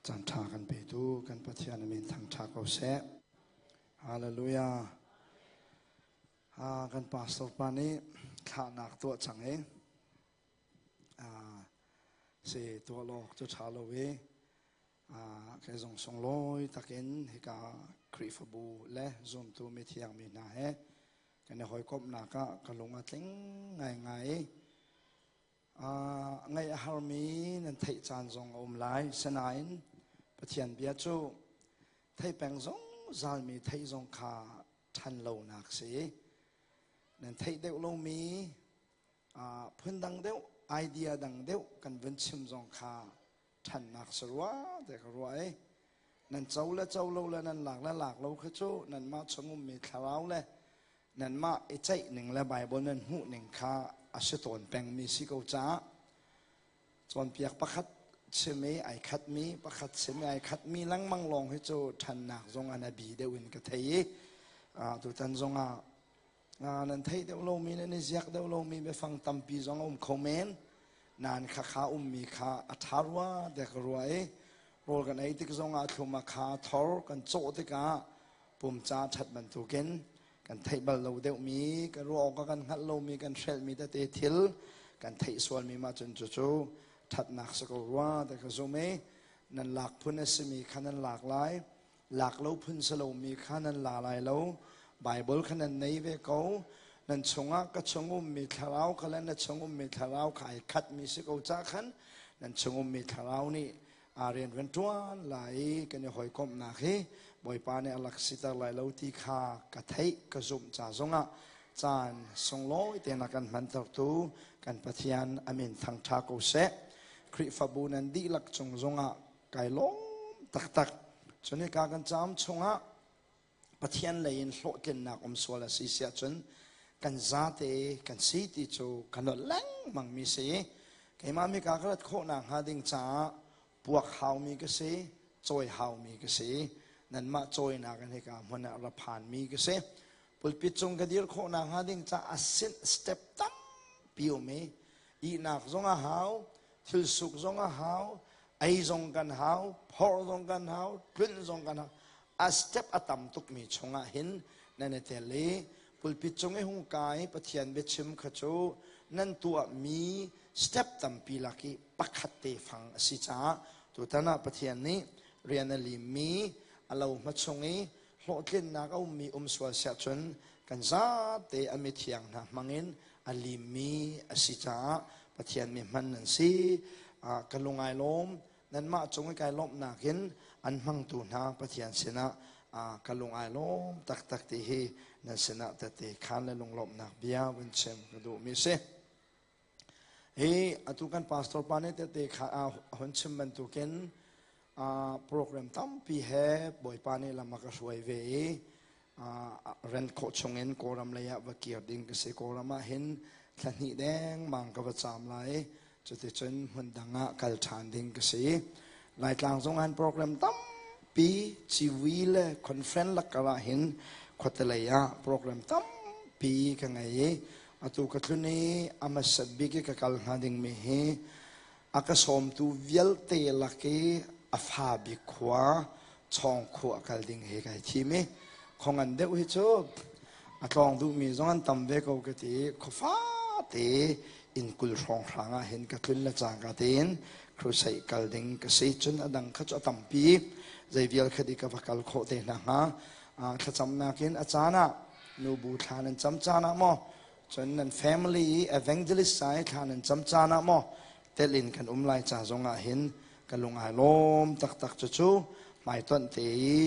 Caan ṭha kan petu kan Pathian a min thangṭha ko seh. Hallelujah. Kan pastor pa nih thlahnak tuah cang i si tuah lawk cu ṭha lo i kei zong sunglawi takin hika Khrihfabu le zumtu mithiang mi hna he kan i hawikomhnak ah ka lung a tling ngaingai i Ngaih a harmi nan theih caan zong a um lai. Sinain Pathian bia cu thei peng zungzalmi theih zong kha ṭhan lonak si. Nan theih deuh lomi phundang deuh, idea dang deuh kan vun chim zong kha ṭhannak si rua te ka ruah i nan co le co lo le nan lak le lak lo kha cu nanmah chung ummi thlarau le nanmah i ceih ning le Baibal nan hmuh ning kha a si tawn pengmi si ko caah cawnpiak pakhat chim i ai khatmi pakhat chim i ai khatmi lengmang lawng hi cu ṭhannak zong an a bi deuh in ka thei i tutan zongah nan theih deuh lomi nan i ziak deuh lomi biafang tampi zong a um kho men nain khakha ummi kha a ṭha rua tiah ka ruah i rawl kan ei tik zongah thlum a kha thor kan cawh tikah pum ca ṭhat bantukin kan theih bal lo deuhmi kan ruah awk kan hngalh lomi kan hrelhmi tete thil kan theih sualmi mah cun cucu ṭhatnak si ko rua tiah ka zum i nan lak phun a simi kha nan lak lai lak lo phun si lomi kha nan la lai lo. Baibal kha nan nei ve ko. Nan chungah ka chung ummi thlarau kha le na chung ummi thlarau kha ai khatmi si ko ca khan nan chung ummi thlarau nih aa rian van ṭuan lai i kan i hawikomhnak hi Bawipa nih a lak siter lai lo ti kha ka theih ka zumh ca zongah caan sunglawi tein a kan hmantertu kan Pathian a min thangṭha ko seh. Khrihfabu nan dihlak cung zongah kai lawm taktak. Cun hika kan caam chungah Pathian lei in hlawhtlinnak um sual a si siah cun kan zate kan si ti cu ka nolh lengmang mi si. Keimah mi ka rat khawhnak hnga ding caah puak haumi ka si, cawi haumi ka si. Nanmah cawinak in hika hmun ah ra phanmi ka si. Pulpit cung ka dir khawhnak hnga ding caah a sin step tampi um i ihnak zong a hau, thil suk zong a hau, ei zong kan hau, phorh zong kan hau, tlunh zong kan hau. A step a tam tukmi chungah hin nan i tel i pulpit cung i hung kai Pathian biachim kha cu nan tuahmi step tampi lak i pakhat te fang a si caah tutan ah Pathian nih rian a limmi a lo hma chung i hlawhtlinnak a ummi um sual siah cun kan zate a mithiang hna hmangin a limmi a si caah Pathian mi hman nan si. Ka lung ai lawm. Nanmah cung i kai lawmhnak in an hmangtu hna Pathian sinah ka lung ai lawm taktak ti hi nan sinah tete khan le lunglawmhnak bia vun chim ka duhmi si. Hi atu kan pastor pa nih tete kha a hun chim bantukin program tampi he Bawipa nih lam a ka hruai ve i rent khawh chungin Kawlram lei ah va kir ding ka si. Kawlram ah hin thla hnih dengmang ka va caam lai. Cuticun hmun dang ah kal ṭhan ding ka si. Laitlang zong han program tampi civui le conference lakar ah hin khuate lei ah program tampi ka ngei i atu ka tlun i a hmasat bik i ka kal hnga dingmi hi a ka sawmtu vialte lak i a fa bik khua Chawngkhua kal ding he kai thim i khongan deuh hi cu a tlawng duhmi zong an tam ve ko ka ti khuafa te inn kul hrawng hrang ah hin ka tlun le cangka tein crusade kal ding ka si cun a dang kha cu a tampi zei vial kha di ka va kal khawh te hna hnga thlacamnak in a caan ah nubu thla nan cam caan ah maw cun nan family i evangelist sai thla nan cam caan ah maw tel in kan um lai ca zong ah hin ka lung ai lawm taktak cucu hmaitonh te i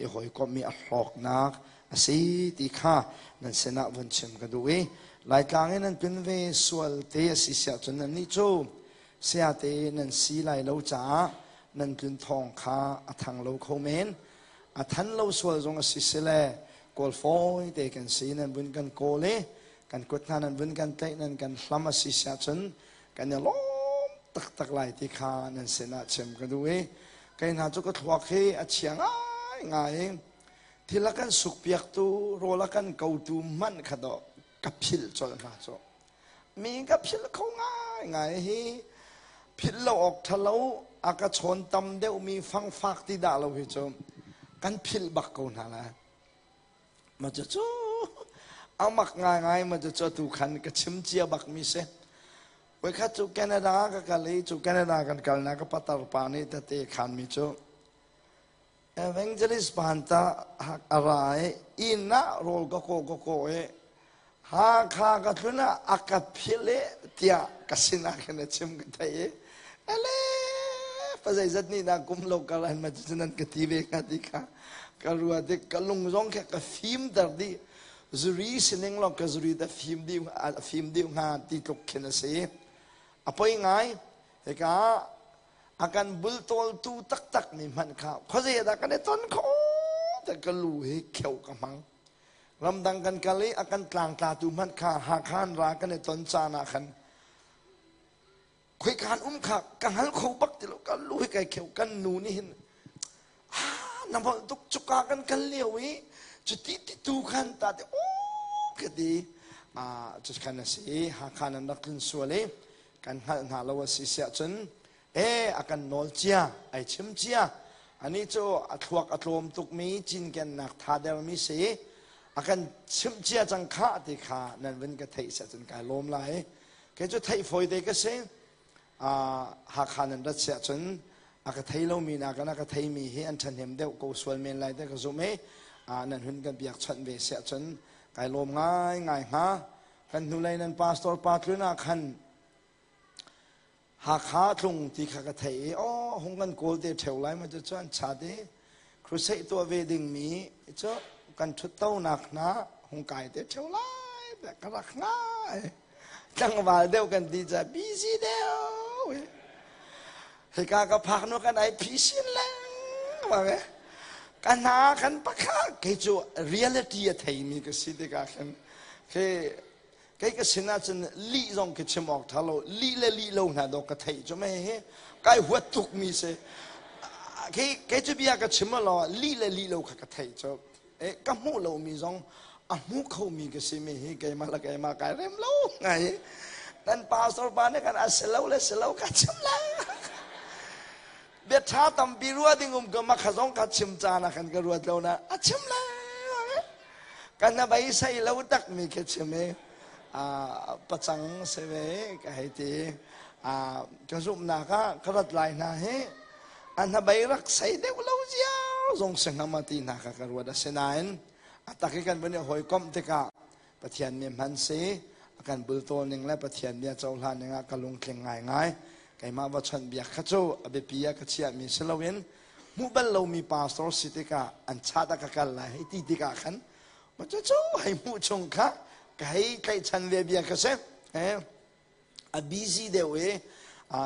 i hawikomh i a hlawknak a si ti kha nan sinah vun chim ka duh i Laitlang in nan tlun ve sual te a si siah cun nannih cu sayate nan si lai lo caah nan tlun thawng kha a thang lo kho men a than lo sual zong a si sile kawl fawi te kan si nan vun kan kawl i kan kut hna nan vun kan tlaih nan kan hlam a si siah cun kan i lawm taktak lai ti kha nan sinah chim ka duh i kei hna cu ka thluak hi a chia ngai ngai i thil a kan sukpiaktu rawl a kan kotu hmanh kha dawh ka philh colh hna cu mi ka philh kho ngai ngai hi philh lo awk ṭha lo. A ka chawn tam deuhmi fangfak ti dah lo hi cu kan philh bak ko hna lai. Ma cucu a mak ngaingai ma cucu atu khan ka chim cia bakmi si. Voikhat cu Canada ka kal i cu Canada kan kalnak ka patar pa nih tete khanmi cu Evangelist panta a ra i inn ah rawl ka kaw ka kaw i Hakha ka tlun ah a ka philh i tiah ka sinah khin a chim ka theih i ele pa zeizat nih dah kum lo kar an ma cu nan ka ti ve hnga ti kha ka ruat i ka lung zong kha ka fimter dih zuri sining lawng ka zuri ta fim dih fim dih hnga ti tluk khin a si a poi ngai hika a kan bultawltu taktak mi hmanh kha khuazei dah kan i ton khawh te ka lu hi kheu ka hmang ramdang kan kal i a kan tlangtlatu hmanh kha Hakha an ra kan i ton caan ah khan khoikan um kha ka hngal kho bak ti lo ka lu hi kai kheu kan nu nih hin ah na molh tuk cuka kan kal lio i cuti ti tu khan ta te o ka ti ah cu khan a si Hakha nan rak tlun sual i kan hngalh hna lo a si siah cun e a kan nawl cia ai chim cia ani cu a thluak a tlawm tukmi cinkennak tha dermi si a kan chimh cia cang kha ti kha nan vun ka theih siah cun kai lawm lai kei cu theih fawi te ka si Hakha nan rat siah cun a ka thei lomi nakin a ka theimi hi an ṭhahnem deuh ko sual men lai te ka zumh i nan hun kan biakchawnh ve siah cun kai lawm ngaingai hnga. Kan hnulei nan pastor pa tlun ah khan Hakha tlung ti kha ka theih i aw hung kan kawl te ṭheo lai ma cu an chat i crusade tuah ve dingmi cu kan ṭhuttonak hna hung kai te ṭheo lai tiah ka rak ngai. Tlangval deuh kan ti ca busy deuh. Hika ka phak nu kan ai phisin lengmang e. Ka hna kan pakha kei cu reality a theimi ka si tikah khin khi kei ka sin ahcun lih zong khi chim awk tha lo lih le lih lo hna dawh ka theih cu mei hi kai huat tuk mi si khi kei cu bia ka chim law lih le lih lo kha ka theih cu ka hmuh lomi zong a hmu khomi ka si mi hi keimah le keimah kai rem lo ngai nan pastor pa nih kan a si lo le si lo ka chim la bia tha tampi rua ding um ka makha zong ka chim caan ah khan ka ruat lo na a chim la kan na bai sai lo tak mi ka chim i pacang se ve ka hei ti ka zumhnak ah ka rat lai hna hi a hnabei rak sei deuh lo ziar zong si hnga ma ti hna kha ka ruat asinain a tak i kan vun i hawikomh tikah Pathian mi hman si a kan bultawl ning le Pathian bia cohlan ning ah ka lungtling ngaingai keimah va chawnh biak kha cu a biapi ah ka chiahmi si loin hmuh bal lomi pastor si tikah an chat ah ka kal lai hei ti tikah khan ma cu cu hei hmuh chung kha ka hei tlaihchan ve bia ka si a busy deuh i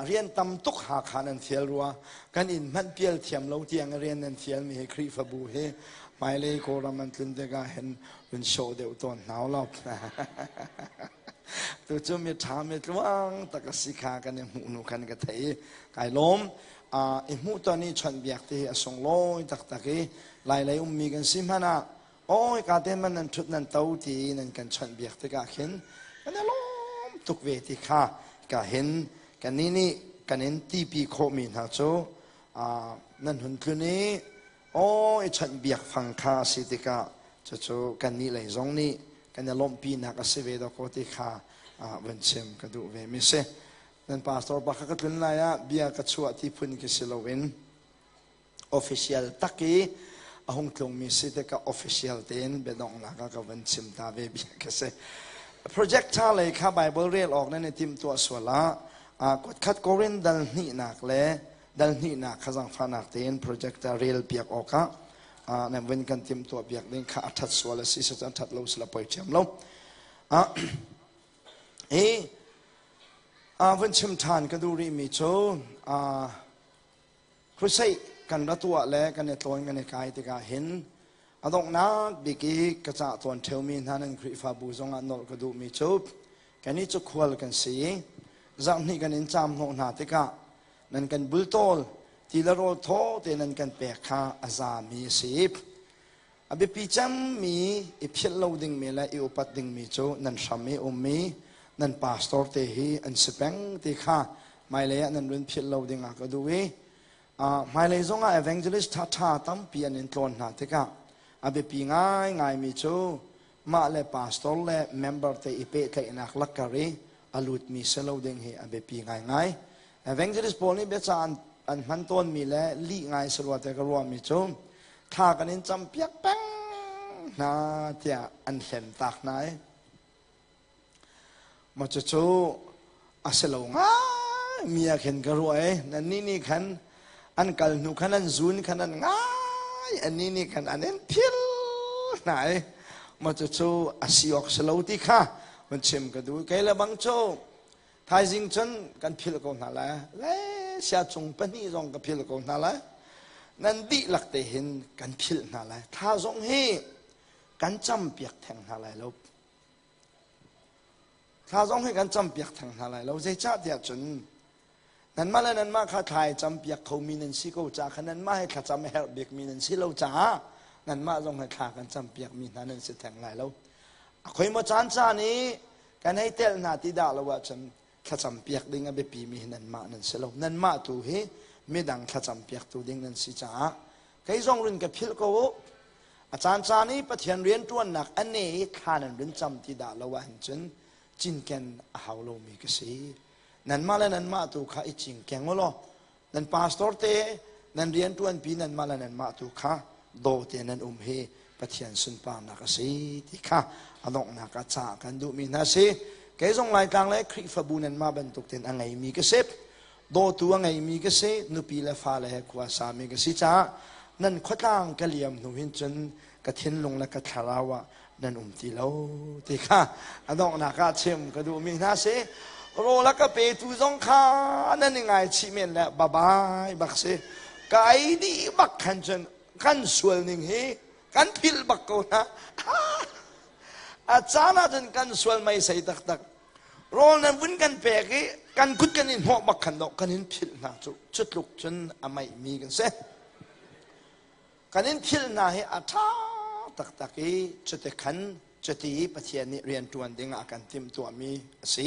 rian tam tuk Hakha nan fial rua kan inn hmanh pial thiam lo tiang rian nan fial mi hi Khrihfabu hi hmailei Kawlram an tlun tikah hin run show deuh tawn hna lo tu cu mi ṭha mi tluang tak a si kha kan i hmuh hnu khan ka thei i kai lawm i hmuh ton i chawnh biak ti hi a sunglawi taktak i lailei ummi kan si hmanh ah Awi ka te man nan ṭhut nan to ti nan kan chawnh biak tikah khin kan i lawm tuk ve ti kha ka hin kannih nih kan in tipi khawhmi hna cu nan hun tlun i aw i chawnh biak fang kha a si tikah cucu kannih lei zong nih kan i lawmhpinak a si ve dawkaw ti kha vun chim ka duh ve mi si. Nan pastor pa kha ka tlun lai ah bia ka chuah ti phun khi si loin official tak i a hung tlungmi si tikah official tein biadonghnak ah ka van chim ta ve bia ka si. Project tha lei kha Bible rel awk nan i timhtuah sual ah kutkhat Korin dal hnihnak le dal hnihnak kha zangfahnak tein projector rel piak awkah nan vun kan timhtuah piak ding kha a that sual a si sa a that lo sila poi ṭhiam lo. Hi vun chim ṭhan ka duh rihmi cu Crusade kan ra tuah le kan i tlawn kan i kai tikah hin a donghnak bik i ka cah tawn ṭheumi hna nan Khrihfabu zongah nolh ka duhmi cu kannih cu khual kan si i zarhhnih kan in caam hnawh hna tikah nan kan bultawl ti le rawl thaw te nan kan pek kha a zami a si. A biapi cemmi i philh lo dingmi le i upat dingmi cu nan hram i ummi nan pastor te hi an si peng ti kha hmailei ah nan run philh lo dingah ka duh i. Hmailei zongah evangelist ṭhaṭha tampi an in tlawn hna tikah a biapi ngaingaimi cu mah le pastor le member te i pehtlaihnak lakkar i a lutmi si lo ding hi a biapi ngaingai. Evangelist pawl nih biacah an hman tawnmi le lih ngai si rua te ka ruahmi cu thla kan in campiak peng hna tiah an hlen tak hna i Maw cucu a si lo ngaimi ah khin ka ruah i nannih nih khan an kal hnu khan an zun khan an ngai annih nih khan an in phil hna i maw cucu a si awk si lo ti kha van chim ka duh. Kei le bang cu thaizing cun kan philh ko hna lai le sia cung pahnih zong ka philh ko hna lai nan dihlak te hin kan philh hna lai thla zong hi kan campiak theng hna lai lo. Thla zong hi kan campiak theng hna lai lo. Zeicahtiah cun nanmah le nanmah kha thla i campiak khomi nan si ko caah khan nanmah he thlacam a herh bikmi nan si lo caah nanmah zong he thla kan campiakmi hna nan si theng lai lo. A khoi maw caan caan i kan hei telh hna ti dah lo ahcun thlacam piak ding a biapimi hi nanmah nan si lo. Nanmah tu hi midang thlacam piaktu ding nan si caah kei zong run ka philh ko u. A caancaan i Pathian rianṭuannak a ne i thla nan run cam ti dah lo ahcun cinken a hau lomi ka si. Nanmah le nanmah tu kha i cingkeng u law nan pastor te nan rianṭuanpi nanmah le nanmah tu kha daw te nan um hi Pathian sunparnak a si ti kha a donghnak ah ca kan duhmi hna si. Kei zong Laitlang le Khrihfabu nanmah bantuk tein a ngeimi ka si. Dawtu a ngeimi ka si, nupi le fale he khua sami ka si caah nan khuatlang ka liam hnu hin cun ka thinlung le ka thlarau ah nan um ti lo ti kha a donghnak ah chim ka duhmi hna si. Rawl a ka petu zong kha nan i ngaichih men le babai bak si. Ka ei dih bak khan cun kan sual ning hi kan philh bak ko hna. A caan ah cun kan sual meisei taktak. Rawl nan vun kan pek i kan kut kan in hnawh bak khan dawh kan in philh hna cu cu tluk cun a meihmi kan si. Kan in philh hna hi a ṭha taktak i cuti khan cuti i Pathian nih rianṭuan ding ah a kan timhtuahmi a si.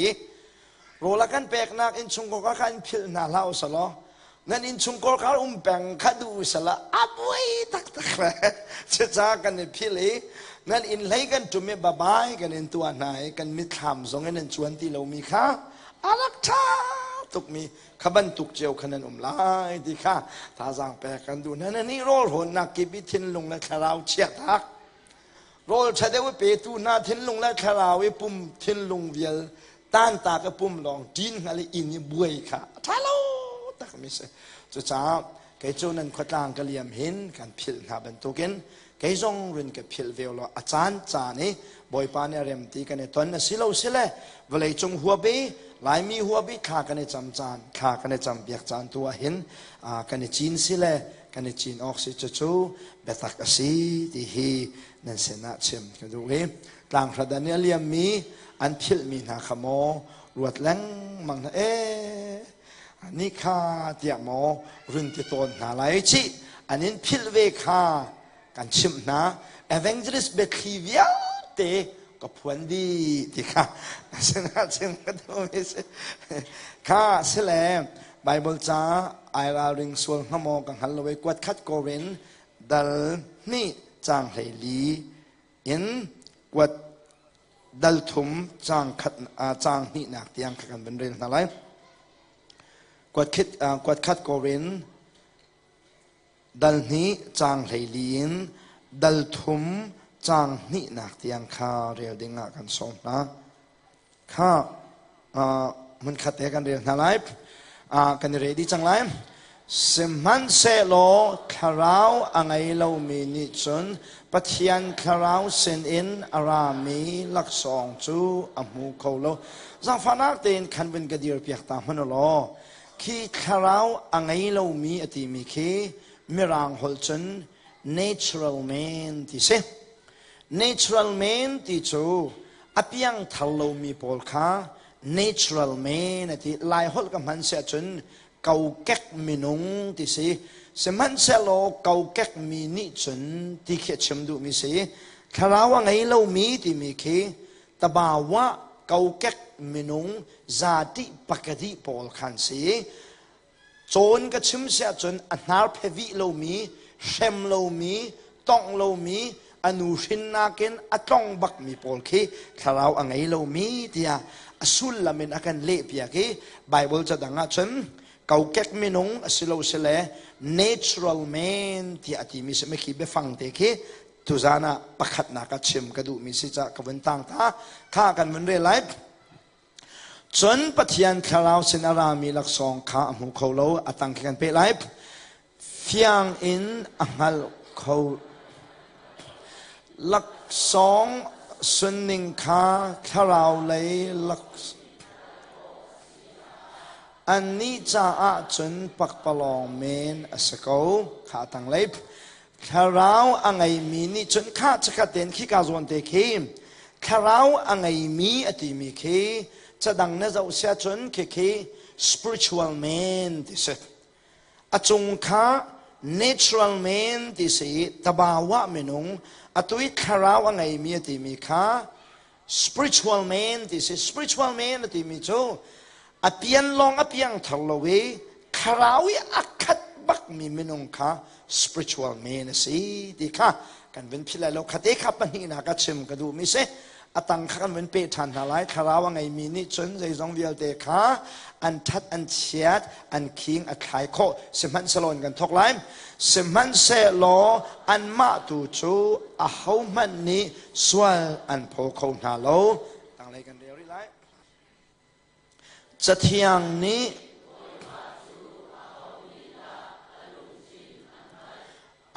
Rawl a kan peknak innchungkhar kha in philh hna hlah u selaw nan innchungkhar kha um peng kha duh u selaw a buai taktak le cucaah kan i philh i nan inn hlei kan ṭum i babai kan in tuah hna i kan mitthlam zong in nan cuan ti lomi kha a rak ṭha tukmi kha bantuk cio kha nan um lai ti kha thazaang pek kan duh hna. Nan nih rawl rawnnak kip i thinlung le thlarau chiahtak rawl ṭha deuh i petu hna thinlung le thlarau i pum thinlung vial tantak i pum lawng ṭin hngal i inn i buai kha a ṭha lo takmi si. Cucaah kei cu nan khuatlang ka liam hin kan philh hna bantukin kei zong run ka philh ve law a caan caan i Bawipa nih a rem ti kan i ton a si lo sile vawlei cung huap i Laimi huap i thla kan i cam caan thla kan i cam piak caan tu ah hin kan i cin sile kan i cin awk si cucu biatak a si ti hi nan sinah chim ka duh i tlanghrat an i a liammi an philhmi hna kha maw ruat lengmang hna e ni kha tiah maw run ti tawn hna lai cih an in philh ve kha kan chimh hna. Evangelist biathli vialte ka phuan dih ti kha sinah chim ka duhmi si kha sile Bible ca ai ralring sual hnga maw ka hngal lo i kuat khat Korin dal hnih caang 14 in kuat dal thum caang khat caang hnihnak tiang kha kan van rel hna lai. Kuat khat Korin dal hnih caang 14 in dal thum caang hnihnak tiang kha rel ding ah kan sawm hna. Kha hmunkhat te kan rel hna lai. Kan i ready cang lai. Sihmanhsehlaw thlarau a ngei lomi nih cun Pathian thlarau sinin a rami laksawng cu a hmu kho lo. Zaangfahnak tein khan vun ka dir piak ta hmanh u law khi thlarau a ngei lomi a timi khi Mirang holh cun natural man ti si. Natural man ti cu a piangthar lomi pawl kha natural man a ti. Lai holh ka hman si ahcun kokek minung ti si. Sihmanhsehlaw kokek mi nih cun ti khi a chim duhmi si. Thlarau a ngei lomi timi khi tabawa kokek minung zati pakadi pawl khan si. Cawn ka chim si ahcun a hnar phevih lomi, hrem lomi, tongh lomi, a nu hrinnak in a tlong bakmi pawl khi thlarau a ngei lomi tiah a sullam in a kan lehpiak i Bible cadang ahcun kokek minung asilo sile natural man tiah a timi si khi biafang te khi tuzan ah pakhatnak ah chim ka duhmi si ca ka vun tang ta kha kan vun rel lai. Cun Pathian thlarau sin a rami laksawng kha a hmu kho lo. A tang khi kan peh lai. Fiang in a hngal kho. Laksawng sunning kha thlarau lei lak annih caah cun pakpalawng men a si ko. Kha a tanglei. Thlarau a ngeimi nih cun kha chakhat tein khika zawn te khi thlarau a ngeimi a timi khi cadang na zoh sia cun khi khi spiritual man ti si. A cung kha natural man ti si i tabawa minung atu i thlarau a ngeimi a timi kha spiritual man ti si. Spiritual man a timi cu a pian lawng a piang thar lo i thlarau i a khat bakmi minung kha spiritual man a si ti kha kan vun philh lai lo. Khate kha pahnihnak a chim ka duhmi si. A tang kha kan vun peh ṭhan hna lai. Thlarau a ngeimi nih cun zeizong vialte kha an ṭhat an chiat an khing a thlai khawh. Sihmanhsehlaw in kan thawk lai. Sihmanhsehlaw anmah tu cu ahohmanh nih sual an phaw kho hna lo. Tanglei kan rel rih lai. Cathiang nih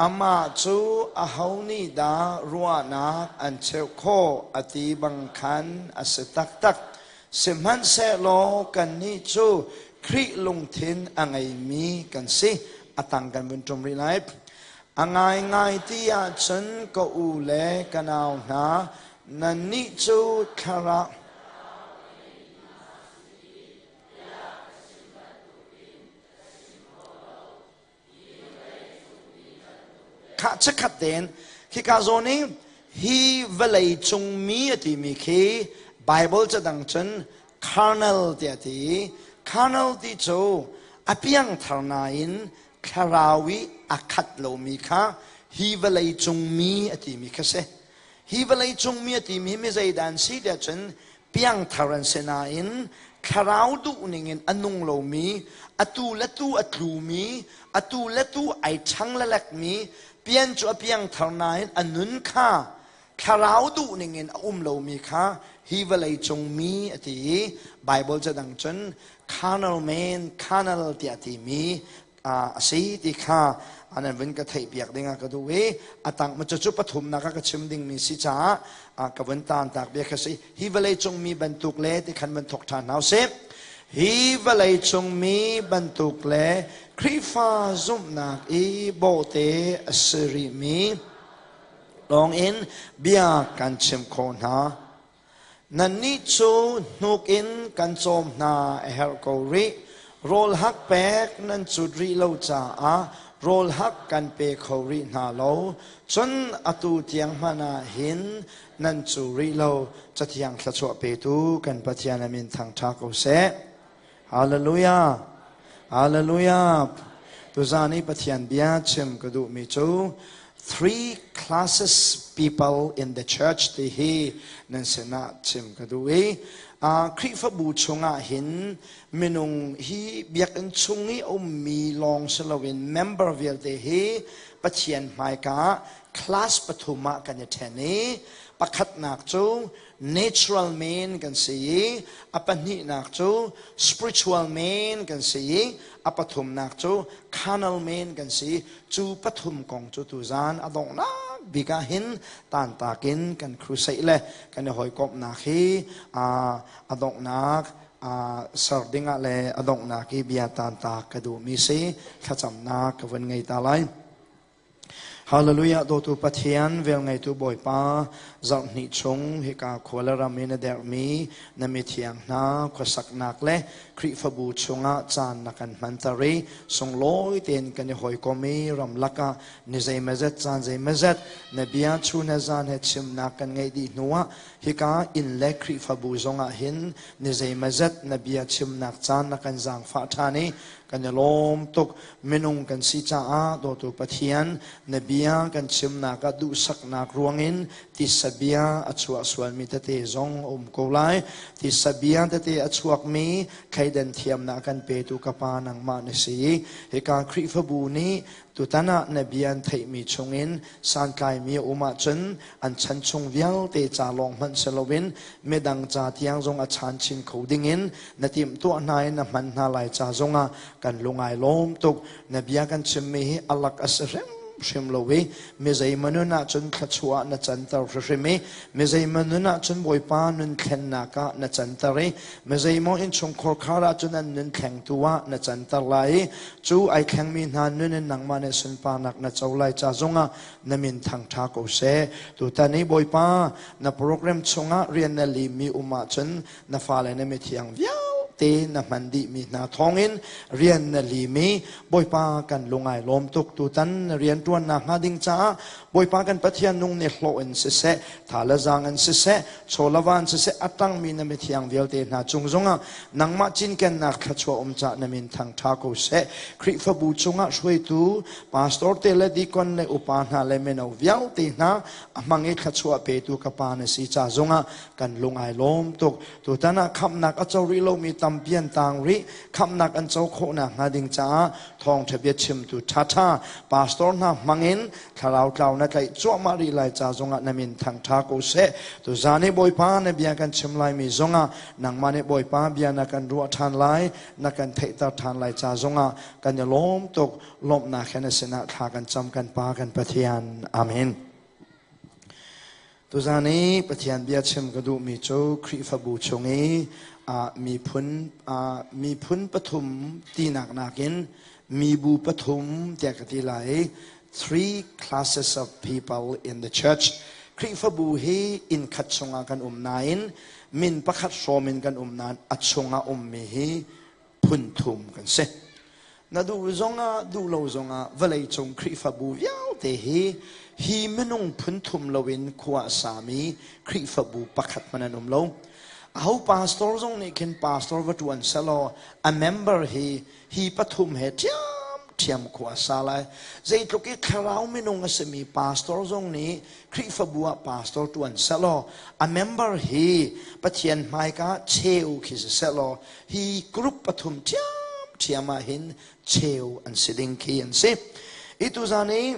amah cu aho nih dah ruahnak an cheuh khawh a ti bang khan a si taktak. Sihmanhsehlaw kannih cu Khrih lungthin a ngeimi kan si. A tang kan vun ṭum rih lai. A ngaingai ti ahcun ka u le ka nau hna, nannih cu thlarau Khah chikkhat tein khika zawn i hi vawlei cung mi a timi khi Bible cadang cun carnal tiah a ti i carnal ti cu a piangthar nain thlarau i a khat lomi kha hi vawlei cung mi a timi kha si. Hi vawlei cung mi a timi hi mi zeidah an si tiah cun piangthar an si nain thlarau duh ningin a nung lomi, atu le tu a tlumi, atu le tu ai ṭhang lalekmi, pian cu a piangthar nain a nun kha thlarau duh ningin a um lomi kha hi vawlei cung mi a ti i Bible cadang cun carnal man, carnal tiah timi a si ti kha an vun ka theih piak ding ah ka duh i a tang cucu pathumnak ah ka chim dingmi si caah ka vun taan tak bia kha si. Hi vawlei cung mi bantuk le ti khan van thok ṭhan hna usih. Hi vawlei cung mi bantuk le Khrihfa zumhnak i bawhte a si rihmi lawng in bia kan chim khawh hna. Nannih cu hnuk in kan cawm hna a herh ko rih. Rawl hak pek nan cut rih lo caah rawl hak kan pe kho rih hna lo. Cun atu tiang hmanh ah hin nan cu rih lo. Cathiang thluachuah petu kan Pathian a min thangṭha ko seh. Hallelujah! Hallelujah! Tuzan i Pathian bia chim ka duhmi cu three classes people in the church ti hi nan sinah chim ka duh i Khrihfabu chungah hin minung hi biakinn chung i a ummi lawng si loin member vialte hi Pathian hmaika ah class pathum ah kan i ṭhen i pakhatnak cu natural man kan si i a pahnihnak cu spiritual man kan si i a pathumnak cu carnal man kan si. Cu pathum kong cu tuzan a donghnak bik ah hin tantak in kan crusade le kan i hawikomhnak hi a donghnak ser ding ah le a donghnak i bia tantak ka duhmi si. Thlacamnak ka vun ngei ta lai. Hallelujah. Dawtu Pathian, velngeitu Bawipa, zarhhnih chung hika khua le ram in a dermi na mithiang hna khuasaknak le Khrihfabu chungah caan na kan hmanter i sunglawi tein kan i hawikom i ramlak ah ni zeimazet caan zeimazet na bia chun he zan he chimnak kan ngeih dih hnuah hika inn le Khrihfabu zongah hin ni zeimazet na bia chimnak caan na kan zaangfah ṭhan i. Kan i lawm tuk. Minung kan si caah dawtu Pathian na bia kan chimnak ah duhsaknak ruangin tisa bia a chuah sualmi tete zong a um ko lai. Tisa bia tete a chuakmi thleidan thiamnak kan petu ka Pa nangmah na si. Hika Khrihfabu nih tutan ah na bia an theihmi chungin santlaimi a um ahcun an chan chung vialte ca lawng hmanh si loin midang ca tiang zong a chan chin kho dingin na timhtuah hna in na hman hna lai ca zongah kan lung ai lawm tuk. Na bia kan chimmi hi a lak a si hrimhrim lo i mi zeimaw nun ahcun thluachuah na canter hrimhrim i mi zeimaw nun ahcun Bawipa nun thlennak ah na canter i mi zeimaw innchungkhar khar ahcun an nun thlengtu ah na canter lai i cu ai thlengmi hna nun in nangmah nih sunparnak na co lai ca zongah na min thangṭha ko seh. Tutan i Bawipa na program chungah rian na limmi um ahcun na fale na mithiang vialte na hman dihmi hna thawngin rian na lim i Bawipa kan lungai lawm tuk. Tutan na rian ṭuannak hnga ding caah Bawipa kan Pathian nung nih hlawh in siseh, tha le zaang in siseh, chaw le van siseh a tangmi na mithiang vialte hna cung zongah nangmah cinkennak thluachuah um cah na min thangṭha ko seh. Khrihfabu chungah hruaitu pastor te le deacon le upa hna le mino vialte hna a hmang i thluachuah petu ka pa na si ca zongah kan lung ai lawm tuk. Tutan ah khamhnak a co rih lomi tampi an tang rih. Khamhnak an co khawhnak hnga ding caah thawngṭha bia chimtu ṭhaṭha pastor hna hmangin thlarau tlau na tlaih cuahmah rih lai ca zongah na min thangṭha ko seh. Tuzan i Bawipa na bia kan chim laimi zongah nangmah nih Bawipa bia na kan ruah ṭhan lai, na kan theihter ṭhan lai ca zongah kan i lawm tuk. Lawmhnak he na sinah thla kan cam kan Pa kan Pathian. Amen. Tuzan i Pathian bia chim ka duhmi cu Khrihfabu chung i miphun miphun pathum tinak nakin mibu pathum tiah ka ti lai. Three classes of people in the church. Khrihfabu hi inn khat chungah kan um nain min pakhat hrawm in kan um nain a chungah ummi hi phun thum kan si. Na duh zongah duh lo zongah vawleicung Khrihfabu vialte hi hi minung phun thum loin khua a sami Khrihfabu pakhat hmanh an um lo. Aho pastor zong nih khin pastor va ṭuan selaw a member hi hi pathum he ṭhiamṭhiam khua a sa lai. Zeitluk i thlarau minung a simi pastor zong nih Khrihfabu ah pastor ṭuan selaw a member hi Pathian hmaika cheu khi si selaw hi group pathum ṭhiamṭhiam ah hin cheu an si ding khi an si. I tuzan i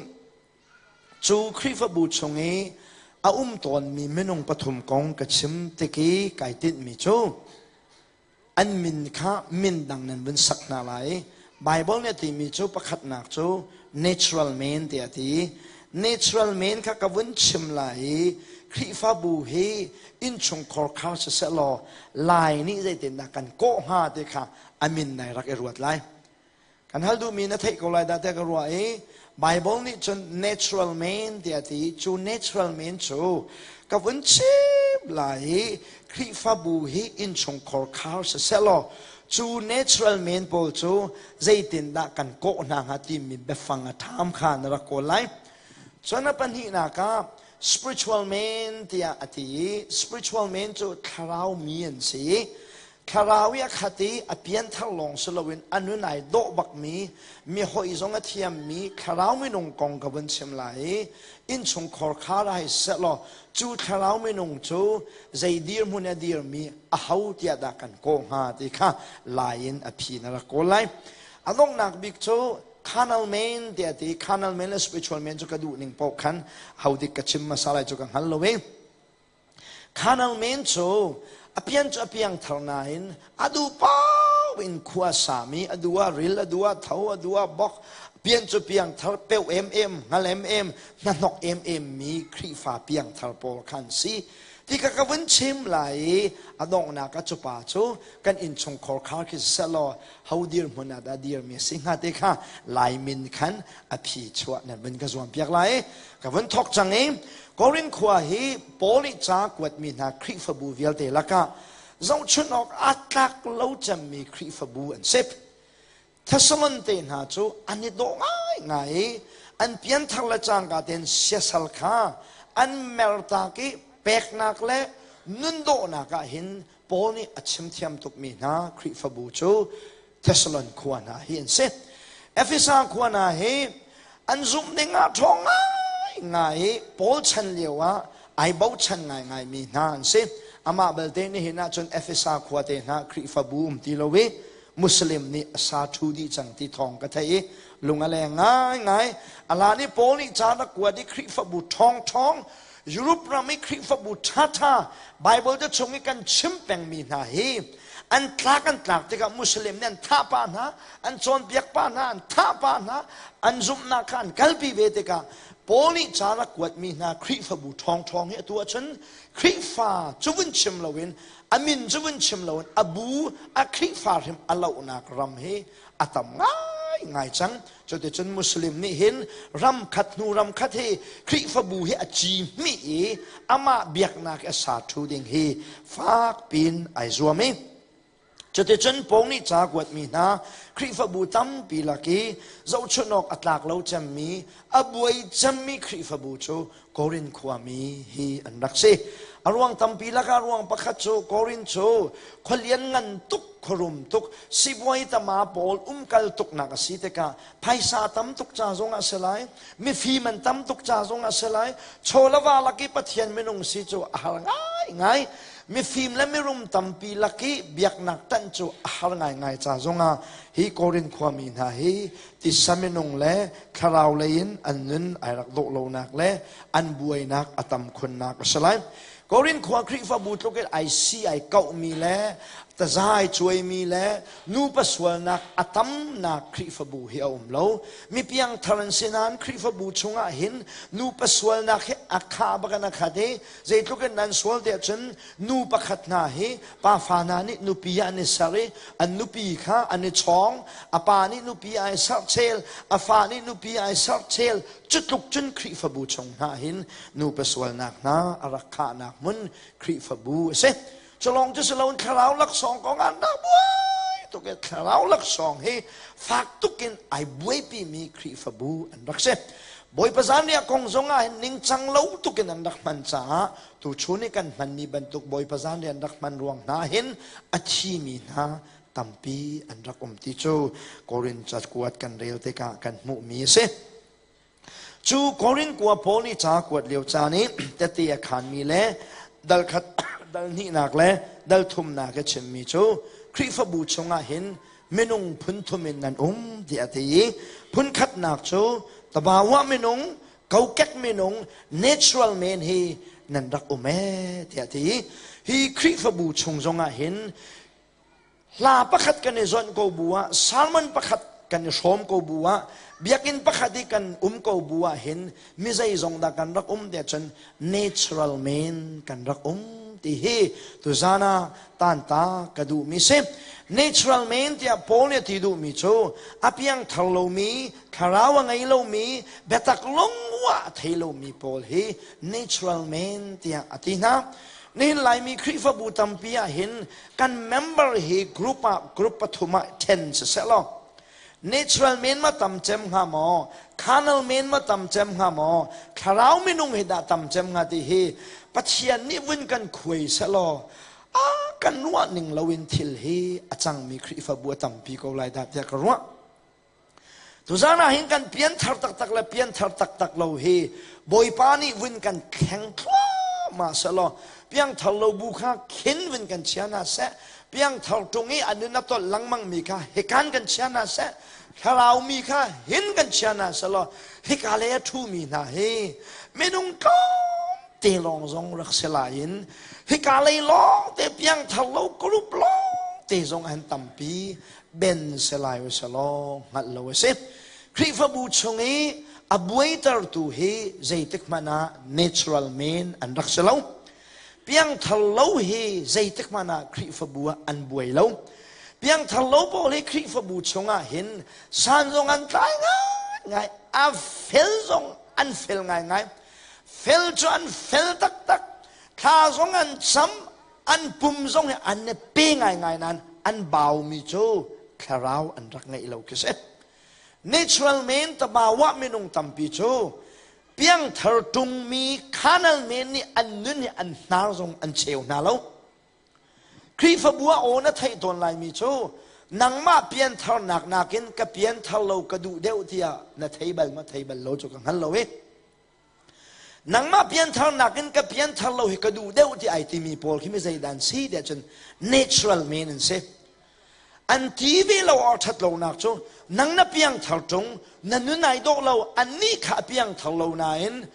cu Khrihfabu chung i a um tawnmi minung pathum kong ka chim tik i kai tinhmi cu an min kha min dang nan vun sak hna lai. Bible nih a timi cu pakhatnak cu natural man tiah a ti. Natural man kha ka vun chim lai i Khrihfabu hi innchungkhar khar siseh law Lai nih zeitindah kan kawh hnga ti kha a min nai rak i ruat lai. Kan hal duhmi na theih ko lai dah tiah ka ruah i Bible nih cun natural man tiah a ti. Cu natural man cu ka vun chim lai i Khrihfabu hi innchungkhar khar siseh law cu natural man pawl cu zeitindah kan kawh hna hnga timi biafang a ṭham kha na rak kawl lai. Cun a pahnihnak ah spiritual man tiah a ti i spiritual man cu thlarau mi an si i thlarau i a khat i a pianthar lawng si loin a nun ai dawh bakmi mi hawi zong a thiammi thlarau minung kong ka vun chim lai i innchungkhar khar ai sehlaw cu thlarau minung cu zei dirhmun a dirmi aho tiah dah kan kawh hnga ti kha lai in a phi na rak kawl lai. A donghnak bik cu carnal man tiah ti. Carnal man le spiritual man cu ka duh ning paoh khan ho dik ka chim hmasa lai cu ka hngal lo i carnal man cu a pian cu a piang thar nain a duh paoh in khua sami, a duh ah ril, a duh ah tho, a duh ah bok, pian cu piang thar peu em em, hngal em em, hnahnok em em mi Khrihfa piang thar pawl khan si ti ka ka vun chim lai i a donghnak ah cu pa cu kan innchungkhar khar khi selaw ho dirhmun ah dah dirmi a si hnga te kha Lai min khan a phi chuah nan vun ka zuam piak lai. Ka vun thok cang i Korin khua hi Paul nih ca kuatmi hna Khrihfabu vialte lakah zohchunh awk aa tlak lo cemmi Khrihfabu an si. Thessalon te hna cu an i dawh ngaingai i an pianthar le cangka tein siasal kha an mertak i peknak le nundawhnak ah hin Paul nih a chimthiam tukmi hna Khrihfabu cu. Thessalon khua hna hi an si. Efesa khua hna hi an zumh ning ah ṭhawng ngaingai i Paul chan lio ah ai bochan ngaingaimi hna an si. Amah belte nihin ahcun Efesa khua te hna Khrihfabu um ti lo i Muslim nih a sa ṭhu dih cang ti thawng ka theih i lung a leng ngaingai. A hlan i Paul nih ca rak kuat i Khrihfabu ṭhawngṭhawng Europe ram i Khrihfabu ṭhaṭha Bible te chung i kan chim pengmi hna hi an tlak an tlak tikah Muslim nih an thah pah hna, an cawnpiak pah hna, an thah pah hna, an zumhnak kha an kalpi ve tikah Paul nih ca rak kuatmi hna Khrihfabu ṭhawngṭhawng hi atu ahcun Khrihfa cu vun chim loin a min cu vun chim loin a bu a Khrihfa hrim a lohnak ram hi a tam ngaingai cang. Cuticun Muslim nih hin ram khat hnu ram khat hi Khrihfabu hi a ci hmih i amah biaknak a sa ṭhu ding hi fak pin ai zuam i cuticun Paul nih ca kuatmi hna Khrihfabu tampi lak i zohchunh awk a tlak lo cemmi a buai cemmi Khrihfabu cu Korin khuami hi an rak si. A ruang tampi lakah ruang pakhat cu Korin cu khualian ngan tuk, khuarum tuk, sibuai tama pawl umkal tuknak a si tikah phaisa tam tuk ca zong ah si lai, mifim an tam tuk ca zong ah si lai, chawlava lak i Pathian minung si cu a har ngaingai. Mifim le mirum tampi lak i biaknak tanh cu a har ngaingai ca zongah hi Korin khuami hna hi tisa minung le thlarau lei in an nun ai rak dawh lonak le an buainak a tam khunnak a si lai. Korin khua Khrihfabu tluk in ai si ai kauhmi le tazai cuaimi le nupa sualnak a tamnak Khrihfabu hi a um lo. Mi piangthar an si nain Khrihfabu chungah hin nupa sualnak hi a khah bak in a khat i zeitluk in nan sual tiah cun nu pakhat hna hi pafa hna nih nupi ah an i ser i an nupi kha an i chawng a pa nih nupi ai serh chel a fa nih nupi ai serh chel cutluk cun Khrihfabu chung hna hin nupa sualnak hna a rak khahnak hmun Khrihfabu a si culong cu siloin thlarau laksawng kong ah dah buai tuk i thlarau laksawng hi fak tukin ai buaipimi Khrihfabu an rak si Bawipa zanriah kong zong ah hin ningcang lo tukin an rak hman caah tuchun i kan hmanmi bantuk Bawipa zanriah an rak hman ruang hna hin a thimi hna tampi an rak um ti cu Korin cakuat kan rel tikah kan hmuhmi a si. Cu Korin kua Paul nih ca kuat lio caan i tete a khaanmi le dal khat dal hnihnak le dal thumnak a chimmi cu Khrihfabu chungah hin minung phun thum in nan um tiah a ti i phun khatnak cu tabawa minung kokek minung natural man hi nan rak um ee tiah a ti i hi Khrihfabu chung zongah hin hla pakhat kan i zawnh ko bu ah sermon pakhat kan i hrawm ko bu ah biakinn pakhat i kan um ko bu ah hin mi zeizong dah kan rak um tiah cun natural man kan rak um ti hi tuzan ah tanta ka duhmi si natural man tiah Paul nih a ti duhmi cu a piangthar lomi thlarau a ngei lomi biatak lungwa a thei lomi pawl hi natural man tiah a ti hna nihin Laimi Khrihfabu tampi ah hin kan member hi group ah group pathum ah then siseh law natural men ma tam cem hnga maw carnal men ma tam cem hnga maw thlarau minung hi dah tam cem hnga ti hi Pathian nih vun kan khuai selaw a kan ruah ning loin thil hi a cangmi Khrihfabu a tampi ko lai dah tiah ka ruah Tuzan ah hin kan pianthar taktak le pianthar taktak lo hi Bawipa nih vun kan thleng thluahmah selaw piangthar lo bu kha khin vun kan chia hna seh piangthar ṭung i a nun a tolh lengmang mi kha hikan kan chia hna seh thlarau mi kha hin kan chia hna selaw hika lei a ṭhu mi hna hi minung tlawm te lawng zong rak si lai in hika lei lawng te piangthar lo group lawng te zong an tampi ben si lai u selaw hngalh lo a si Khrihfabu chung i a buaitertu hi zeitik hmanh ah natural men an rak si lo piangthar lo hi zeitik hmanh ah Khrihfabu ah an buai lo piangthar lo pawl hi Khrihfabu chungah hin san zong an tlai ngaingai a fel zong an fel ngaingai fel cu an fel taktak thla zong an cam an pum zong hi an i pe ngaingai nain an baumi cu thlarau an rak ngeih lo khi si natural men tabawa minung tampi cu piangthar ṭungmi carnal men nih an nun hi an hnar zong an cheu hna lo Khrihfabu ah aw na theih tawn laimi cu. Nangmah piantharnak nakin ka pianthar lo ka duh deuh tiah na thei bal ma thei bal lo cu ka hngal lo i. Nangmah pianthar nakin ka pianthar lo hi ka duh deuh ti ai timi pawl khi mi zeidan si tiah cun natural men an si. An ti ve lo or ṭhat lonak cu nang na piangthar ṭung na nun ai dawh lo annih kha a piangthar lo nain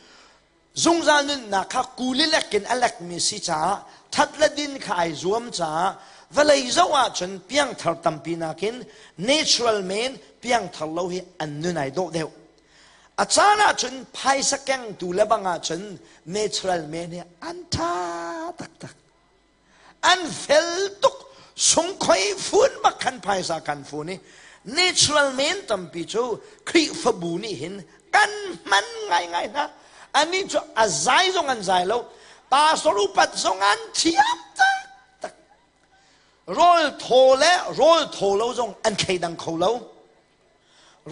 zungzal nunnak kha kulilek in a lekmi si caah ṭhat le din kha ai zuam caah vawlei zoh ahcun piangthar tampi nakin natural men piangthar lo hi an nun ai dawh deuh. A caan ahcun phaisa kengtu le bang ahcun natural men hi an ṭha taktak. An fel tuk. Sungkhoi fun bak khan phaisa kan fun i natural men tampi cu Khrihfabu nih hin kan hman ngaingai hna. Anih cu a zai zong an zai lo. Pastor upat zong an thiam taktak. Rawl thaw le rawl thaw lo zong an thleidang kho lo.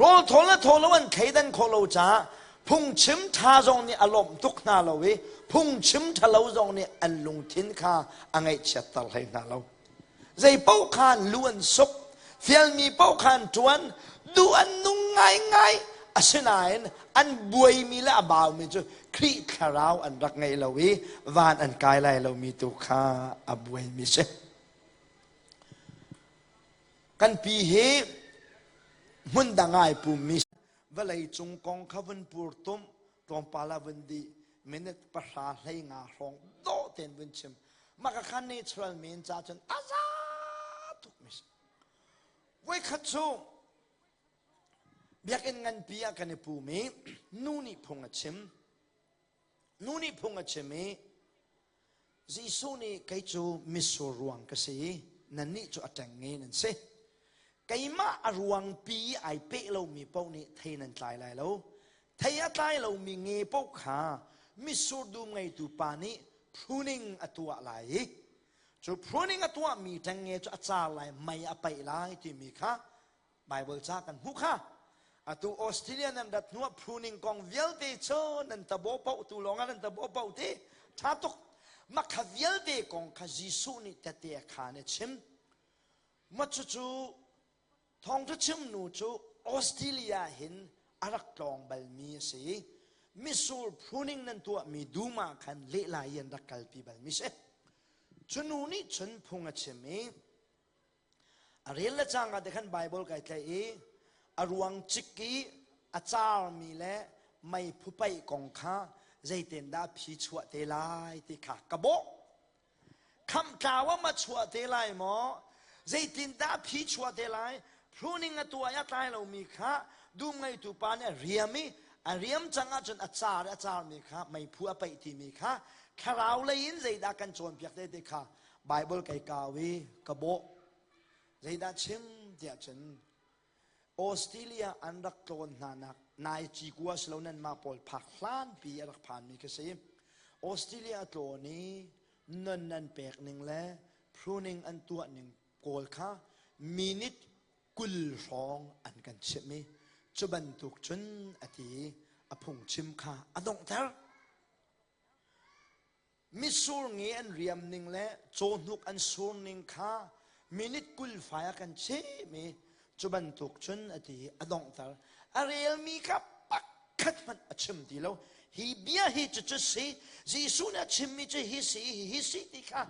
Rawl thaw le thaw lo an thleidan khawh lo caah phungchim ṭha zong nih a lawmh tuk hna lo i phungchim ṭhalo zong nih an lungthin kha a ngaihchiatter hlei hna lo. Zei paoh kha an lu an suk, fialmi paoh kha an ṭuan, duh an nung ngaingai. Asinain an buaimi le a baumi cu Khrih thlarau an rak ngei lo i van an kai lai lomi tu kha a buaimi si. Kan pi hi hmun dang ai pummi vawlei cung kong kha vun pur tum tlawmpal ah vun dih minute pahra hlei nga hrawng dawh tein vun chim mah ka kha natural men ca cun a za tuk mi si voikhat cu biakinn nganpi ah kan i pum i nu nih phung a chim Nu nih phung a chim i Jesuh nih kei cu mitsur ruang ka si i nannih cu a ṭengnge nan si. Keimah a ruangpi i ai peh lomi paoh nih thei nan tlai lai lo. Thei a tlai lomi nge paoh kha mitsur dum ngeitu pa nih pruning a tuah lai i cu pruning a tuahmi ṭengnge cu a car lai, mei a paih lai timi kha Bible ca kan hmuh kha atu Australia nan rat hnuah pruning kong vialte cu nan tabo paoh tu lawng ah nan tabo paoh ti tha tuk makha vialte kong kha Jesuh nih tete a khaan a chim ma cucu thawngtha chim nu cu Australia hin a rak tlawng balmi a si misur pruning nan tuahmi dum ah khan lehla i an rak kalpi balmi si cu nu nih cun phung a chim i A rel le cangka te khan Bible kai tlaih i a ruang cik i a carmi le meiphu paih kong kha zeitin dah phi chuah te lai ti kha ka bawh. Khamh tlau ah ma chuah te lai maw? Zeitin dah phi chuah te lai? Pruning a tuah i a tlai lomi kha dum ngeitu pa nih a riam i a riam cang ahcun a car i a carmi kha meiphu a paih timi kha thlarau lei in zeidah kan cawnpiak te ti kha Bible kai kau i ka bawh. Zeidah chim tiah cun Australia an rak tlawn hna nak nai cikua si lo nan mah pawl phak hlanpi a rak phanmi ka si. Australia tlawn i non nan pek ning le pruning an tuah ning kawl kha minute 20 hrawng an kan chimh i cu bantuk cun a ti i a phungchim kha a donghter. Mitsur nge an riam ning le cawhnuk an sur ning kha minute 20 fai a kan chim i cu bantuk cun a ti i a donghter. A relmi kha pakhat hmanh a chim ti lo. Hi bia hi cucu si, Jesuh nih a chimmi cu hi si, hi si ti kha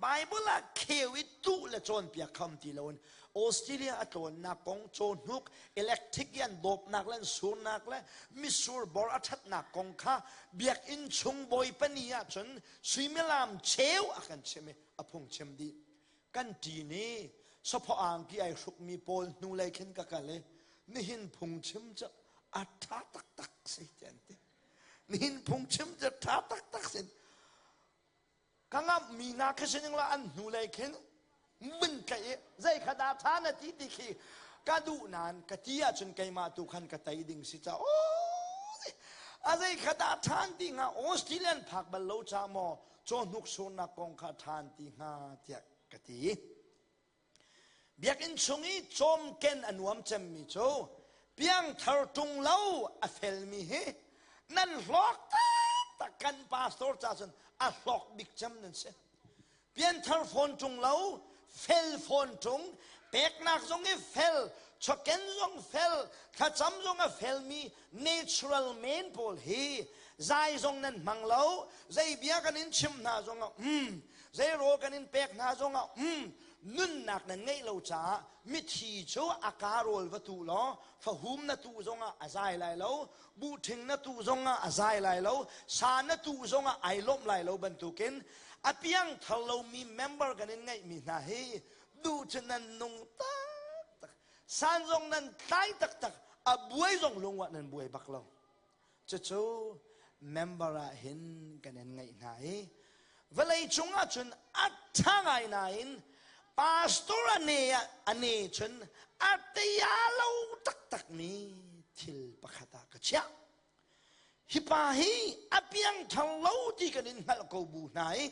Bible ah kheu i tuh le cawnpiak kha um ti loin Australia a tlawnnak kong cawhnuk electric i an dawpnak le an surnak le mitsur bor a ṭhatnak kong kha biakinn chung bawipa ni ahcun suimilam cheu a kan chim i a phung chim dih kan ṭin i saphaw angki ai hrukmi pawl hnulei khin ka kal i nihin phungchim cu a ṭha taktak si ti an ti nihin phungchim cu ṭha taktak si Ka ngamhmi hna khi sining la an hnulei khin vun tlaih i zei kha dah ṭha na ti ti khi ka duh nain ka ti ahcun keimah tu khan ka tei ding si ca a zei kha dah ṭhan ti hnga Australian phak bal lo ca maw cawhnuk surnak kong kha ṭhan ti hnga tiah ka ti. Biakinn chung i cawmken a nuam cemmi cu piangthar ṭung lo a felmi hi nan hlawk taktak kan pastor ca cun a hlawk bik cem nan si. Pianthar fawn ṭung lo, fel fawn ṭung, Peknak zong i fel, chawken zong fel, thlacam zong a felmi natural men pawl hi zai zong nan hmang lo, zei bia kan in chim hna zong ah um, zei rawl kan in pek hna zong ah um, nunnak nan ngeih lo caah mithi cu a ka rawl va tu law fahum na tu zongah a zai lai lo, buhṭhing na tu zongah a zai lai lo, sa na tu zongah ai lawmh lai lo bantukin a piangthar lomi member kan in ngeihmi hna hi duh cu nan nung taktak san zong nan tlai taktak a buai zong lungwah nan buai bak lo cucu member ah hin kan in ngeih hna i vawlei cung ah cun a ṭha ngai nain pastor a ne ah a ne cun a tia lo taktak mi thil pakhat ah ka chiah Hi pa hi a piangthar lo ti kan in hngalh ko bu hna i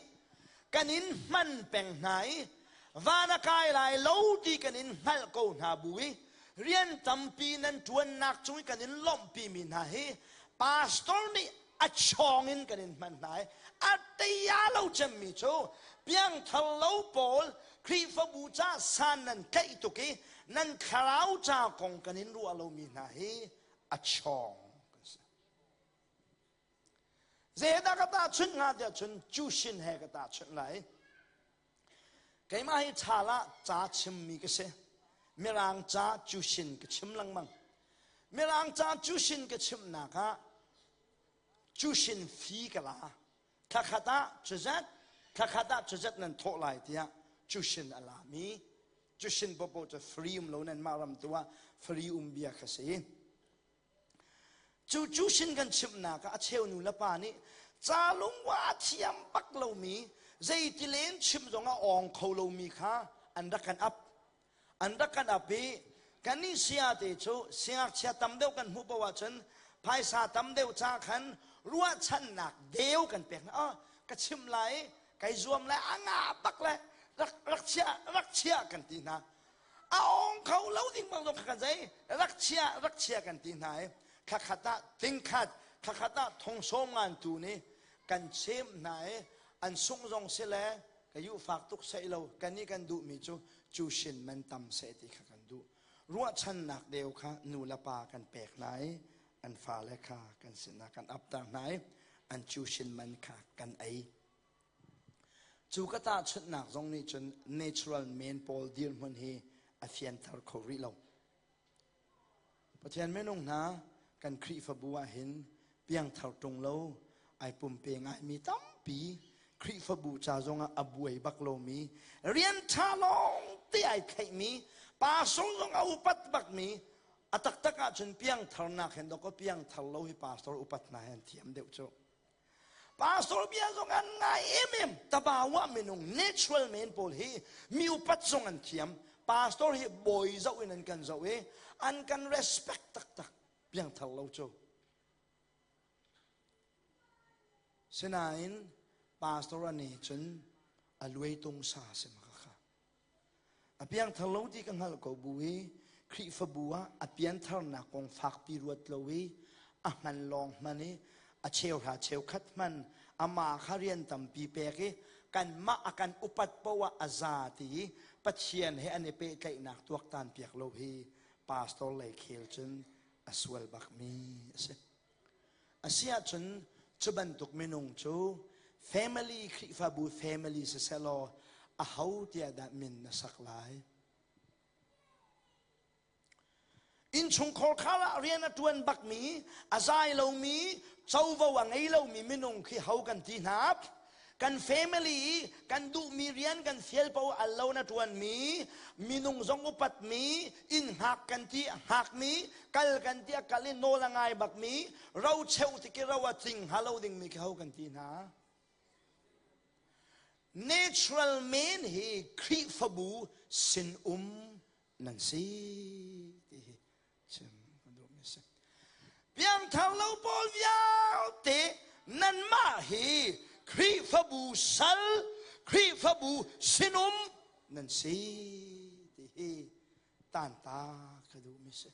kan in hman peng hna i van a kai lai lo ti kan in hngalh ko hna bu i rian tampi nan ṭuannak cung i kan in lawmhpi mi hna hi pastor nih a chawng in kan in hman hna i a teia lo cemmi cu piangthar lo pawl Khrihfabu ca san nan tlaih tuk i nan thlarau ca kong kan in ruah lomi hna hi a chawng kan si. Zeidah ka tahchunh hnga tiah cun cushin he ka tahchunh lai. Keimah hi ṭhal ah ca chimmi ka si. Mirang ca cushin ka chim lengmang. Mirang ca cushin ka chimnak ah cushin fi ka la. Thlakhat ah cuzat, thlakhat ah cuzat nan thawh lai tiah cushin a lami. Cushin popo cu free um lo nan mah ram tu ah free um bia kha si. Cu cushin kan chimhnak ah a cheu nu le pa nih ca lungwa a thiam bak lomi zeiti len chim zong a awng kho lomi kha an rak kan ap. An rak kan ap i kannih saya te cu siangngakchia tam deuh kan hmuh paoh ahcun phaisa tam deuh ca khan ruahchannak deu kan pek hna. Oh, ka chim lai kai zuam lai a nga bak le rak rak chia rak chia kan ti hna a ong kho lo ding bang zong kan zei rak chia rak chia kan ti hna i thlakhat ah tingkhat thlakhat ah thong sawm ngan tu nih kan chem hna i an sung zong si le ka yu fak tuk sei lo kan nih kan duh mi cu cu shin man tam seh ti kha kan duh ruahchannak deu kha nu le pa kan pek hna i an fale kha kan sinah kan apter hna i an tuition man kha kan ei. Cu ka tahchunhnak zong nih cun natural men pawl dirhmun hi a fianter kho rih lo. Pathian minung hna kan Khrihfabu ah hin piangthar ṭung lo ai pumpe ngaimi tampi Khrihfabu ca zongah a buai bak lomi rian ṭha lawng te ai theihmi pastor zong a upat bakmi A taktak ahcun piangtharnak hin dawkaw piangthar lo hi pastor upat hna hi an thiam deuh cu. Pastor bia zong an ngai emem tabawa minung natural men pawl hi mi upat zong an thiam. Pastor hi bawi zoh in an kan zoh i an kan respect taktak piangthar lo cu. Sinain pastor ani cun a luai tung sa si maka kha. A piangthar lo ti ka hngalh ko bu i Khrihfabu ah a piantharnak kong fakpi ruat lo i a hman lawng hman i a cheuhra cheukhat hman amah kha rian tampi pek i kanmah a kan upat poah ah a za ti i Pathian he an i pehtlaihnak tuaktan piak lo hi pastor lei khel cun a sual bakmi a si. Asiahcun cu bantuk minung cu family Khrihfabu family siseh law aho tiah dah min na sak lai? Innchungkhar khar ah rian a ṭuan bakmi, a zai lomi, covo a ngei lomi minung khi ho kan ti hna? Kan family i kan duhmi rian kan fial paoh al lo na ṭuanmi, minung zong upatmi, inn hngak kan ti hngakmi, kal kan ti a kal i nawl a ngai bakmi, ro cheu ti ki ro a tling hnga lo dingmi khi ho kan ti hna. Natural man hi Khrihfabu sin um nan si ti hi chim kan duhmi si. Piangthar lo pawl vialte nanmah hi Khrihfabu sal, Khrihfabu sinum nan si ti hi tanta ka duhmi si.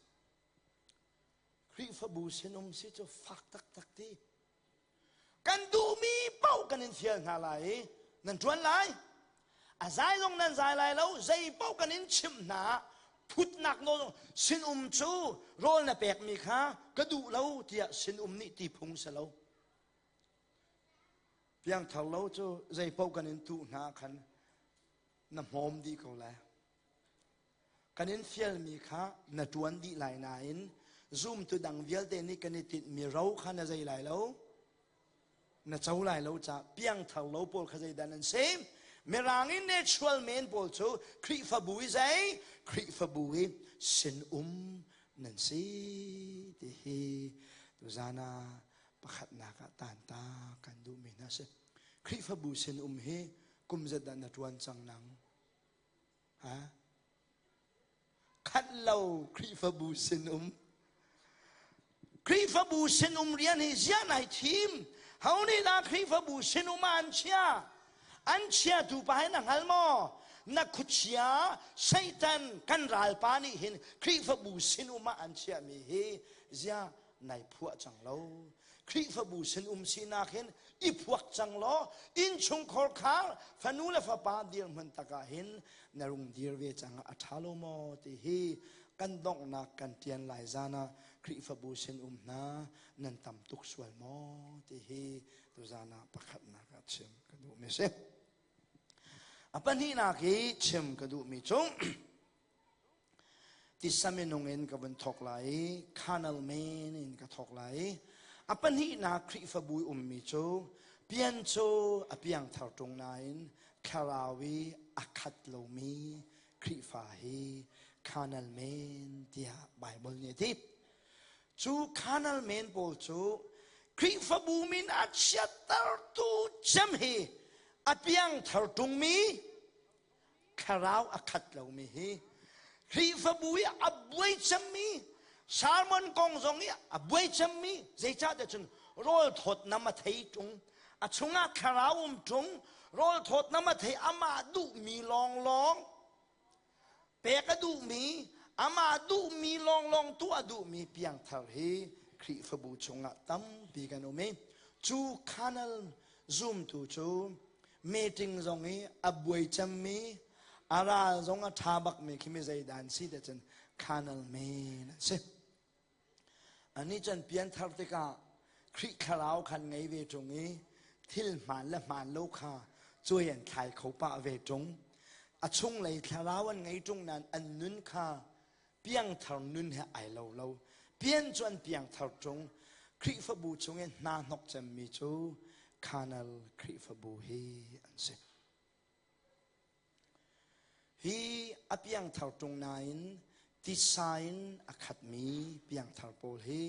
Khrihfabu sinum si cu fak taktak ti. Kan duhmi paoh kan in fial hna lai i nan ṭuan lai. A zai zong nan zai lai lo, zei paoh kan in chimh hna phutnak nawl sinum cu rawl na pekmi kha ka duh lo tiah sinum nih ti phung si lo. Piangthar lo cu zei paoh kan in tuh hna khan na hmawm dih ko lai. Kan in fialmi kha na ṭuan dih lai nain zumtu dang vialte nih kan i tinhmi ro kha na zei lai lo. Na co lai lo ca piangthar lo pawl kha zeidah nan si? Mirang in natural men pawl cu Khrihfabu i zei? Khrihfabu i sin-um nan si ti hi tuzan ah pakhatnak ah tanta kan duhmi hna si. Khrihfabu sin-um hi kum zat dah na ṭuan cang nang? Ha? Khat lo Khrihfabu sinum. Khrihfabu sinum rian hi ziah nai thim? Ho nih dah Khrihfabu sinum ah an chia? An chiatu pa hi na hngal maw? Na khuachia Satan kan ralpa nih hin Khrihfabu sinum ah an chiahmi hi ziah nai phuah cang lo. Khrihfabu sinum sinak hin i phuak cang law innchungkhar khar fanu le fapa dirhmun takah hin na rung dir ve cang a ṭha lo maw ti hi kan donghnak kan ṭian lai zan ah Khrihfabu sin um hna nan tam tuk sual maw ti hi tuzan ah pakhatnak ah chim ka duhmi si. A pahnihnak hi chim ka duhmi cu Tisa minung in ka vun thawk lai i carnal man in ka thawk lai i a pahnihnak Khrihfabu i ummi cu pian cu a piangthar ṭung nain thlarau i a khat lomi Khrihfa hi carnal man tiah Baibal nih a ti. Cu carnal man pawl cu Khrihfabu min a chiattertu cem hi a piangthar ṭungmi thlarau a khat lomi hi Khrihfabu i a buai cemmi sermon kong zong i a buai cemmi zeicahtiah cun rawl thawt nam a thei ṭung a chungah thlarau um ṭung rawl thawt nam a thei amah duhmi lawnglawng pek a duhmi amah duhmi lawnglawng tuah duhmi piangthar hi Khrihfabu chungah tampi kan um i cu carnal zumtu cu meeting zong i a buai cemmi a ral zong a ṭha bakmi khi mi zeidah an si te cun carnal men an si. Anih cun pianthar tikah Khrih thlarau khan ngei ve ṭung i thil hmaan le hmaan lo kha cuai an thlai kho pah ve ṭung. A chunglei thlarau an ngei ṭung nain an nun kha piangthar nun he ai lo lo. Pian cu an piangthar ṭung. Khrihfabu chung i hna hnok cemmi cu carnal Khrihfabu hi an si. Hi a piangthar ṭung nain tisa in a khatmi piangthar pawl hi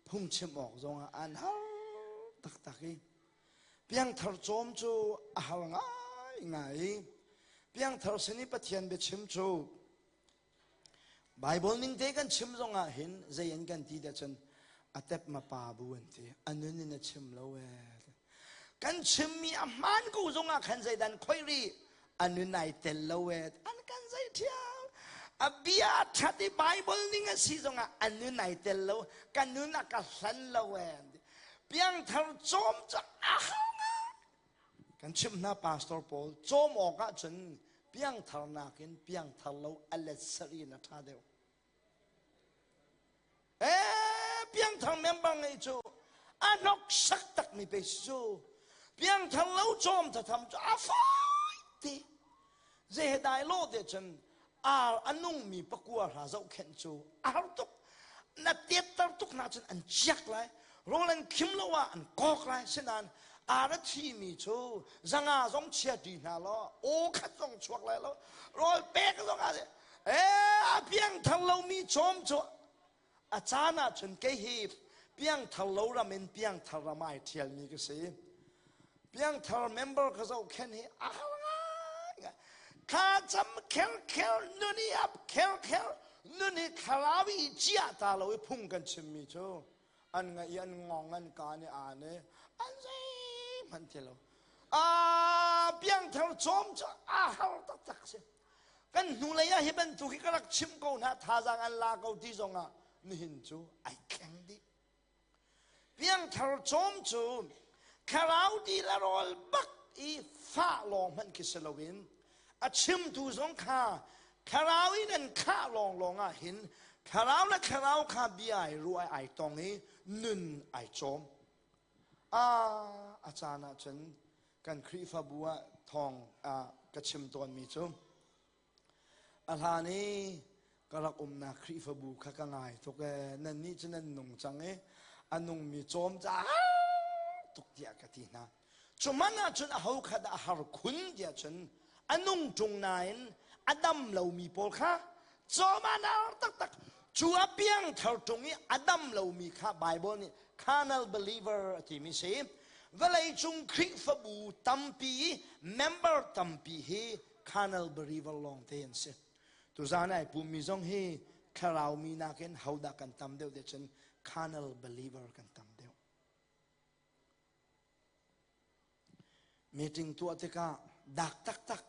phungchim awk zongah an har taktak i piangthar cawm cu a har ngaingai i piangthar sin i Pathian biachim cu Baibal ning te kan chim zongah hin zei an kan ti dah cun a tep ma pa bu an ti a nun in a chim lo ee kan chimmi a hmaan ko zongah khan zeidan khoi ri a nun ai tel lo ee an kan zei thiam a bia that i Bible ning a si zongah a nun ai tel lo ka nun a ka hlan lo ee piangthar cawm cu a har Kan chimh hna pastor pawl cawm awk ahcun piangthar nakin piangthar lo a let sarih in a ṭha deuh. Ee piangthar member ngei cu a hnoksak takmi pe si cu piangthar lo cawm thatham cu a fawi ti. Zei he dai lo te cun ar a nungmi pakua hra zohkhenh cu a har tuk na tetter tuk hna cun an ciak lai rawl an khim lo ah an kawk lai sinain ar a thimi cu zanga zong chia ṭi hna law aw khat zong chuak lai lo rawl pek zong ah ee a piangthar lomi cawm cu a caan ah cun kei hi piangthar lo ram in piangthar ram ai ṭhialmi ka si piangthar member ka zohkhenh hi a har ngai thlacam kherkher nun i ap kherkher nun i thlarau i ciah ta lo i phung kan chimmi cu an ngaih i an ngong an kaan i aan i an zeihmanh ti lo a piangthar cawm cu a har taktak si kan hnulei ah hi bantuk hi ka rak chim ko hna thazaang an la ko ti zongah nihin cu ai thleng dih piangthar cawm cu thlarau di le rawl bak i fah lawng hmanh khi si loin. A chimtu zong kha thlarau in an khah lawnglawng ah hin thlarau le thlarau kha bia ai ruah ai tong i nun ai cawm. A caan ah cun kan Khrihfabu ah thawng ka chim tawnmi cu a hlan i ka rak umnak Khrihfabu kha ka ngai tuk ee. Nannih cu nan nung cang i a nungmi cawm ca tuk tiah ka ti hna. Cu man ahcun aho kha dah a har khun tiah cun a nung ṭung nain a dam lomi pawl kha cawm ah nar taktak. Cu a piangthar ṭung i a dam lomi kha Bible nih carnal believer a timi si. Vawleicung Khrihfabu tampi i member tampi hi carnal believer lawngte an si. Tuzan ai pummi zong hi thlarau mi nakin hodah kan tam deuh tiah cun carnal believer kan tam deuh. Meeting tuah tikah dak taktak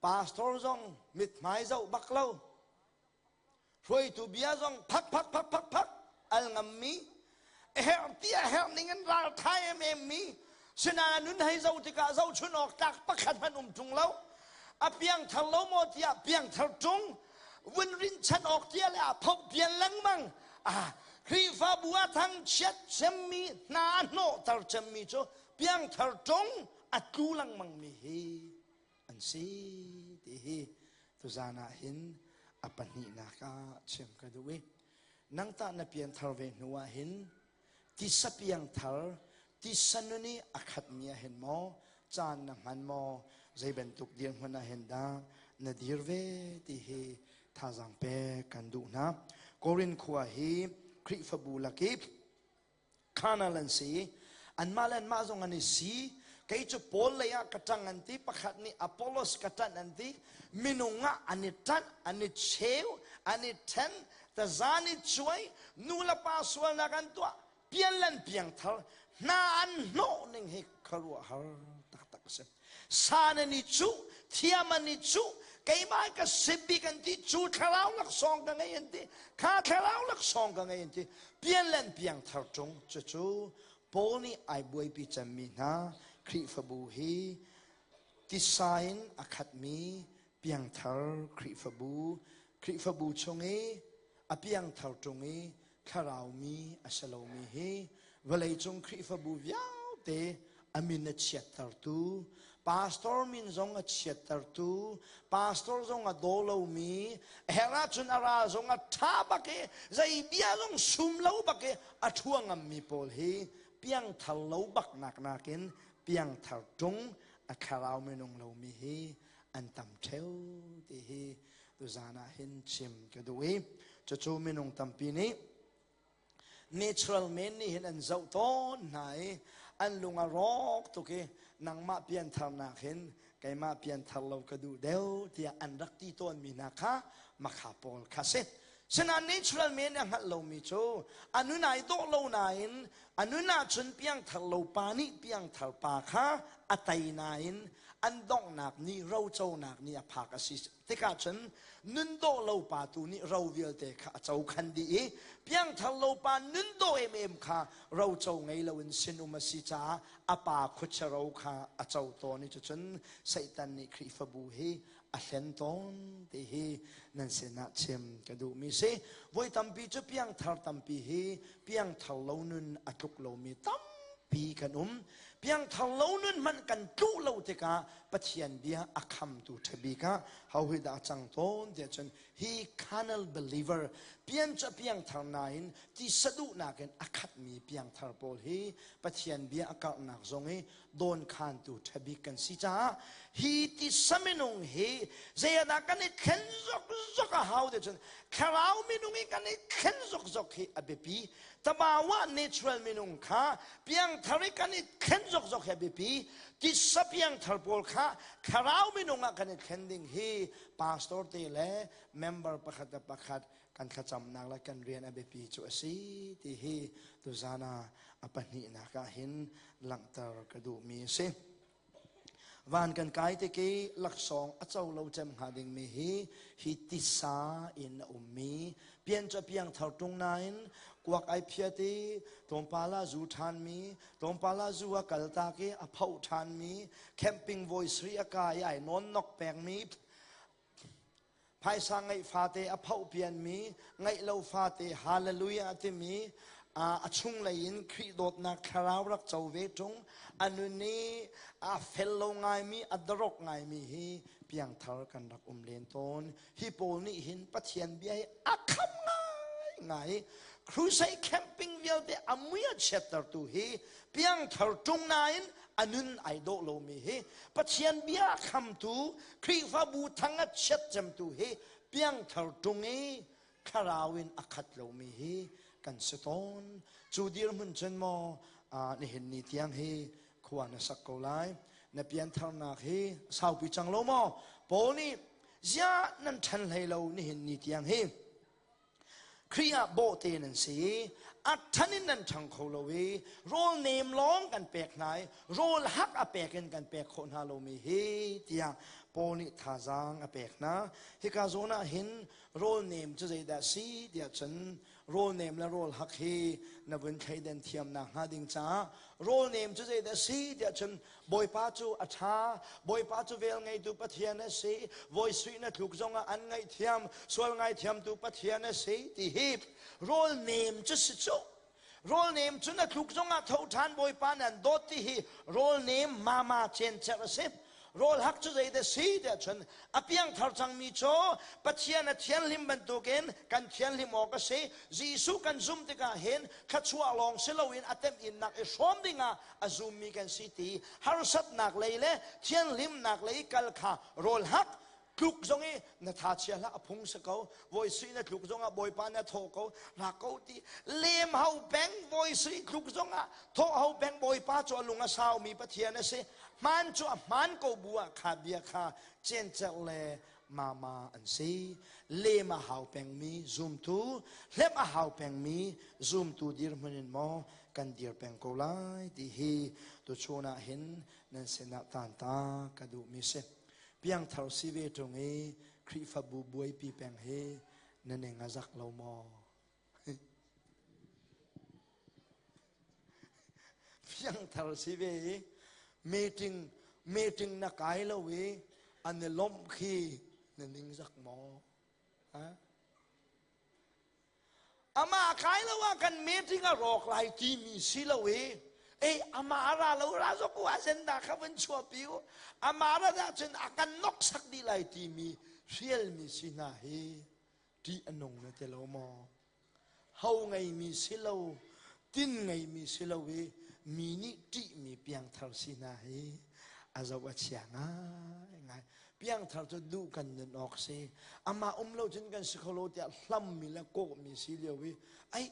pastor zong mithmai zoh bak lo hruaitu bia zong phak phak phak phak phak al ngammi a herh ti a herh ning in ral tha em em mi sinain nun hei zo tikah zohchun awk tlak pakhat hmanh um ṭung lo a piangthar lo maw tiah piangthar ṭung vun rinchan awk tia le a phoh pian lengmang ah Khrihfabu a thangchiat cemmi hna a hnawhter cemmi cu piangthar ṭung a tlu lengmang mi hi an si ti hi tuzan ah hin a pahnihnak ah chim ka duh i nang tah na pianthar ve hnu ah hin tisa piangthar tisa nun i a khatmi ah hin maw caan na hman maw zei bantuk dirhmun ah hin dah na dir ve ti hi thazaang pek kan duh hna. Korin khua hi Khrihfabu lakip Khanal an si. Anmah le anmah zong an i si. Kei cu Paul lei ah ka ṭang an ti, pakhat nih Apollos ka ṭanh an ti. Minung ah an i ṭanh, an i cheu, an i ṭhen, tazan i cuai, nu le pa sualnak an tuah, pian le an piangthar, hna an hnawh ning hi khuaruahhar taktak a si. San an i cuh, thiam an i cuh, keimah ka si bik an ti, cu thlarau laksawng ka ngei an ti, kha thlarau laksawng ka ngei an ti, pian le an piangthar ṭung. Cucu Paul nih ai buaipi cemmi hna Khrihfabu hi tisa in a khatmi piangthar Khrihfabu, Khrihfabu chung i a piangthar ṭung i thlarau mi a si lomi hi vawleicung Khrihfabu vialte a min a chiattertu, pastor min zong a chiattertu, pastor zong a daw lomi, a herh ahcun a ral zong a ṭha bak i zei bia zong sum lo bak i a ṭhua ngammi pawl hi piangthar lo bak nak nakin piangthar ṭung a thlarau minung lomi hi an tam ṭheo ti hi tuzan ah hin chim ka duh i cucu minung tampi nih natural men nih hin an zoh tawn hna i an lung a rawk tuk i nangmah piantharnak hin keimah pianthar lo ka duh deuh tiah an rak ti tawnmi hna kha makha pawl kha si. Sinain natural men a hngalh lomi cu a nun ai dawh lo nain a nun ahcun piangthar lo pa nih piangthar pa kha a tei nain an donghnak nih roconak nih a phak a si tikah cun nun dawh lo pa tu nih ro vialte kha a co khan dih i piangthar lo pa nun dawh emem kha roco ngei loin sinum a si caah a pa khuachia ro kha a co tawn i cucun Satan nih Khrihfabu hi a hlen tawn ti hi nan sinah chim ka duhmi si. Voi tampi cu piangthar tampi hi piangthar lo nun a tluk lomi tampi kan um. Piangthar lo nun hmanh kan tluh lo tikah Pathian bia a khamtu ṭhabik ah ho hi dah a cang tawn tiah cun hi carnal believer pian cu a piangthar nain tisa duhnak in a khatmi piangthar pawl hi Pathian bia a karhnak zong i dawnkhantu ṭhabik kan si caah hi tisa minung hi zeiah kan i thlen zokzok a hau te cun thlarau minung i kan i thlen zokzok hi a biapi. Tabawa natural minung kha piangthar i kan i thlen zokzok hi a biapi. Tisa piangthar pawl kha thlarau minung ah kan i thlen ding hi pastor te le member pakhat le pakhat kan thlacamnak le kan rian a biapi cu a si ti hi tuzan ah a pahnihnak ah hin langhter ka duhmi a si. Van kan kai tik i laksawng a co lo cem hnga dingmi hi hi tisa in a ummi pian cu a piangthar ṭung nain kuak ai phiat i tlawmpal ah zu ṭhanmi, tlawmpal ah zu a kaltak i a phoh ṭhanmi, camping voi sri a kai i ai nawnnok pengmi, Phaisa ngeih fate a phoh pianmi, ngeih lo fate hallelujah a timi, a chunglei in Khrih dawtnak thlarau rak co ve ṭung, a nun i a fel lo ngaimi, a darok ngaimi hi piangthar kan rak um len tawn. Hi pawl nih hin Pathian bia hi a kham ngaingai. Crusade camping vialte a mui a chiattertu hi piangthar ṭung nain a nun ai dawh lomi hi Pathian bia khamtu Khrihfabu thang a chiat cemtu hi piangthar ṭung i thlarau in a khat lomi hi kan si tawn. Cu dirhmun cun maw nihin ni tiang hi khua na sak ko lai. Na piantharnak hi saupi cang lo maw? Paul nih ziah nan ṭhan hlei lo nihin ni tiang hi Khrih ah bawhte nan si i a ṭhan in nan ṭhang kho lo i rawl nem lawng kan pek hna i rawl hak a pek in kan pek khawh hna lomi hi tiah Paul nih thazaang a pek hna. Hika zawn ah hin rawl nem cu zeidah si tiah cun rawl nem le rawl hak hi na vun thleiden thiamnak hnga ding caah rawl nem cu zeidah si tiah cun Bawipa cu a ṭha, Bawipa cu vel ngeitu Pathian a si, voi sui na tluk zongah an ngaihthiam, sual ngaithiamtu Pathian a si ti hi rawl nem cu si cu. Rawl nem cu na tluk zongah tho ṭhan Bawipa nan dawt ti hi rawl nem mama cencer a si. Rawl hak cu zeidah si tiah cun a piangthar cangmi cu Pathian a thianhlim bantukin kan thianhlim awk a si. Jesuh kan zumh tikah hin thluachuah lawng si loin a temhinnak i hrawm dingah a zummi kan si ti harsatnak lei le thianhlimnak lei kal kha rawl hak tluk zong i na tha chia hlah a phung si ko voi sui na tluk zong ah bawipa na thawh ko ra ko ti lem ho peng voi sui tluk zong ah thawh ho peng bawipa cu a lung a saumi pathian a si hmaan cu a hmaan ko bu ah kha bia kha cencer le mama an si lem a hau pengmi zumtu hlep a hau pengmi zumtu dirhmun in maw kan dir peng ko lai ti hi tuchun ah hin nan sinah tanta ka duhmi si. Piangthar si ve ṭung i Khrihfabu buaipi peng hi na ning a zak lo maw? Piangthar si ve i meeting meeting na kai lo i an i lawmh khi na ning zak maw? Ha? Amah kai lo ah kan meeting a rawk lai timi si lo i ei amah ra lo ra zok u agenda kha van chuahpi u amah ra dah cun a kan noksak dih lai timi hrialmi si hna hi ṭih a nung na ti lo maw? Ho ngeimi si lo tin ngeimi si lo i mi nih ṭihmi piangthar si hna hi a zoh a chia ngaingai. Piangthar cu duh kan nun awk si. Amah um lo cun kan si kho lo tiah hlammi le kawhmi si lio i ai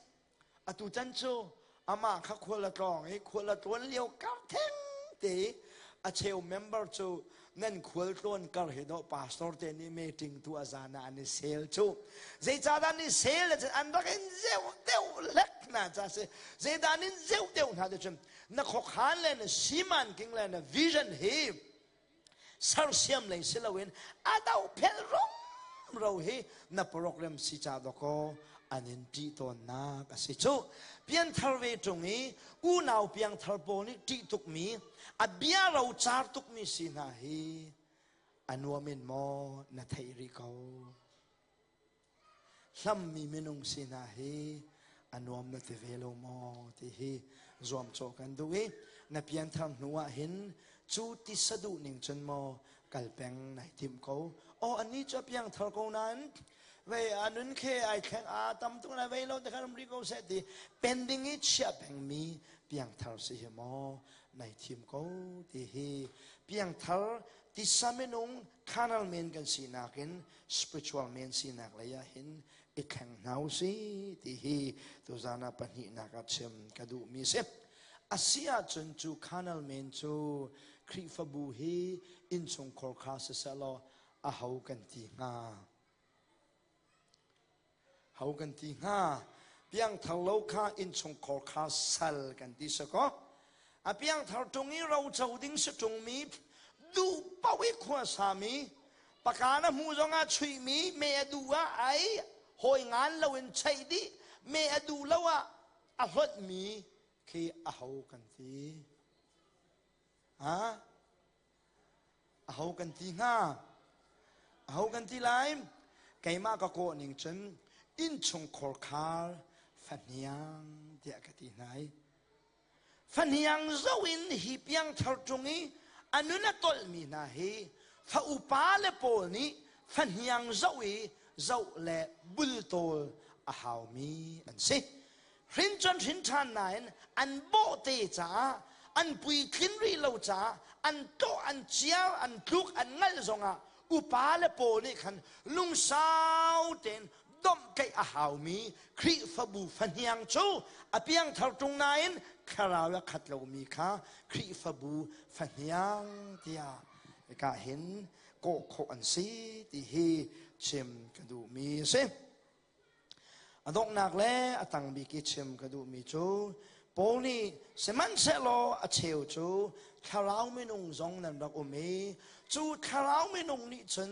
atu chan cu amah kha khual a tlawng i khual a tlawn lio kar theng te a cheu member cu nan khual tlawn kar hi dawh pastor te nih meeting tu a zan ah an i sel cu zeicahdah an i sel an rak in zeu deuh hlek hna ca si zeidah an in zeu deuh hna ti cun na khokhan le na siman king le na vision hi sersiam lei si loin a dohphel rumro hi na program si ca dawkaw an in ṭih tawnnak a si cu pianthar ve ṭung i unau piangthar pawl nih ṭih tukmi a bia rocar tukmi si hna hi a nuam in maw na theih rih ko Hlammi minung si hna hi a nuam na ti ve lo maw ti hi zuamcawh kan duh i na pianthar hnu ah hin cu ti saduh ning cun maw kal peng nai timh ko. Aw anih cu a piangthar ko nain vei a nun khe ai thleng a tam tuk na vei lo te khan um rih ko seh ti pending i chiah pengmi piangthar si hi maw nai thim ko ti hi piangthar tisa minung carnal men kan sinak in spiritual men sinak lei ah hin i thleng hna u si ti hi tuzan ah pahnihnak ah chim ka duhmi si. A si ahcun cu carnal men cu Khrihfabu hi innchungkhar kha siseh law a ho kan ti hnga? Ho kan ti hnga? Piangthar lo kha innchungkhar kha sal kan ti si kaw. A piangthar ṭung i roco ding si ṭungmi Duh paoh i khua sami, paka na hmuh zongah chuihmi, me a duh ah ai, hawi ngan loin cheih dih, me a duh lo ah a hlonhmi khi aho kan ti? Ha? Aho kan ti hnga? Aho kan ti lai? Keimah ka kawh ning cun innchungkhar khar fahniang tiah ka ti hna i fahniang zoh in hi piangthar ṭung i a nun a tolhmi hna hi fa upa le pawl nih fahniang zoh i zoh le bultawl a haumi an si. Hrin cun hrin ṭhan nain an bawhte caah an puitlin rih lo caah an tawh an ciar an tluk an ngalh zongah upa le pawl nih khan lungsau tein domhtlaih a haumi Khrihfabu fahniang cu a piangthar ṭung nain thlarau a khat lomi kha Khrihfabu fahniang tiah hika hin kawh khawh an si ti hi chim ka duhmi a si. A donghnak le a tang bik i chim ka duhmi cu Paul nih sihmanhsehlaw a cheu cu thlarau minung zong nan rak um i cu thlarau minung nih cun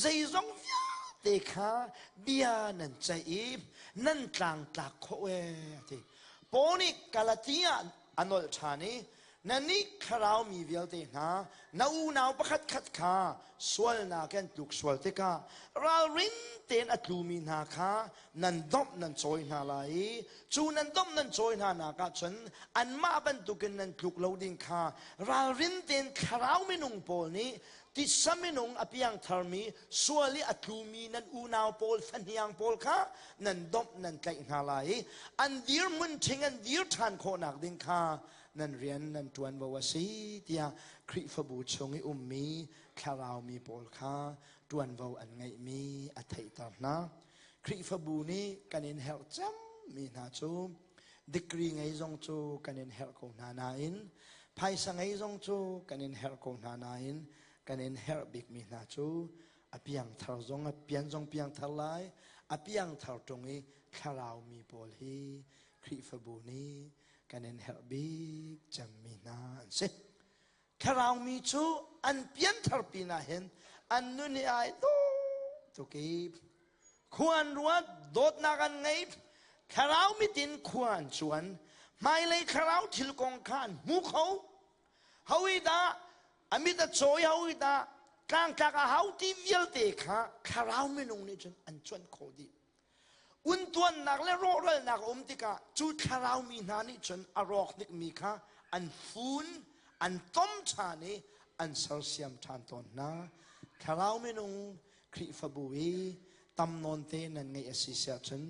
zeizong vialte kha bia nan ceih i nan tlangtlak khawh ee a ti. Paul nih Galatia a nolh ṭhan i Nannih thlarau mi vialte hna, na unau pakhatkhat kha sualnak in tluk sual tikah ralrin tein a tlumi hna kha nan domh nan cawi hna lai i cu nan domh nan cawi hna nak ah cun anmah bantukin nan tluk lo ding kha ralrin tein thlarau minung pawl nih titsa minung a piangtharmi sual i a tlumi nan unau pawl fahniang pawl kha nan domh nan tlaih hna lai i an dirhmun ṭhing an dir ṭhan khawhnak ding kha nan rian nan ṭuanvo a si tiah Khrihfabu chung i ummi thlarau mi pawl kha ṭuanvo an ngeihmi a theihter hna. Khrihfabu nih kan in herh cemmi hna cu degree ngei zong cu kan in herh ko hna nain phaisa ngei zong cu kan in herh ko hna nain kan in herh bikmi hna cu a piangthar zong a pian zong piangthar lai a piangthar ṭung i thlarau mi pawl hi Khrihfabu nih kan in herh bik cemmi hna an si. Thlarau mi cu an pianthar pinah hin an nun hi ai dawh tuk i khua an ruat, dawtnak an ngei, thlarau mitin khua an cuan, hmailei thlarau thil kong kha an hmu kho. Hawi dah a mit a cawi, hawi dah tlangtlak a hau ti vialte kha thlarau minung nih cun an cuanh khawh dih. Untuannak le rawhralnak a um tikah cu thlarau mi hna nih cun a rawk dikmi kha an fun, an tom ṭhan i an sersiam ṭhan tawn hna. Thlarau minung Khrihfabu i tam nawn te nan ngeih a si siah cun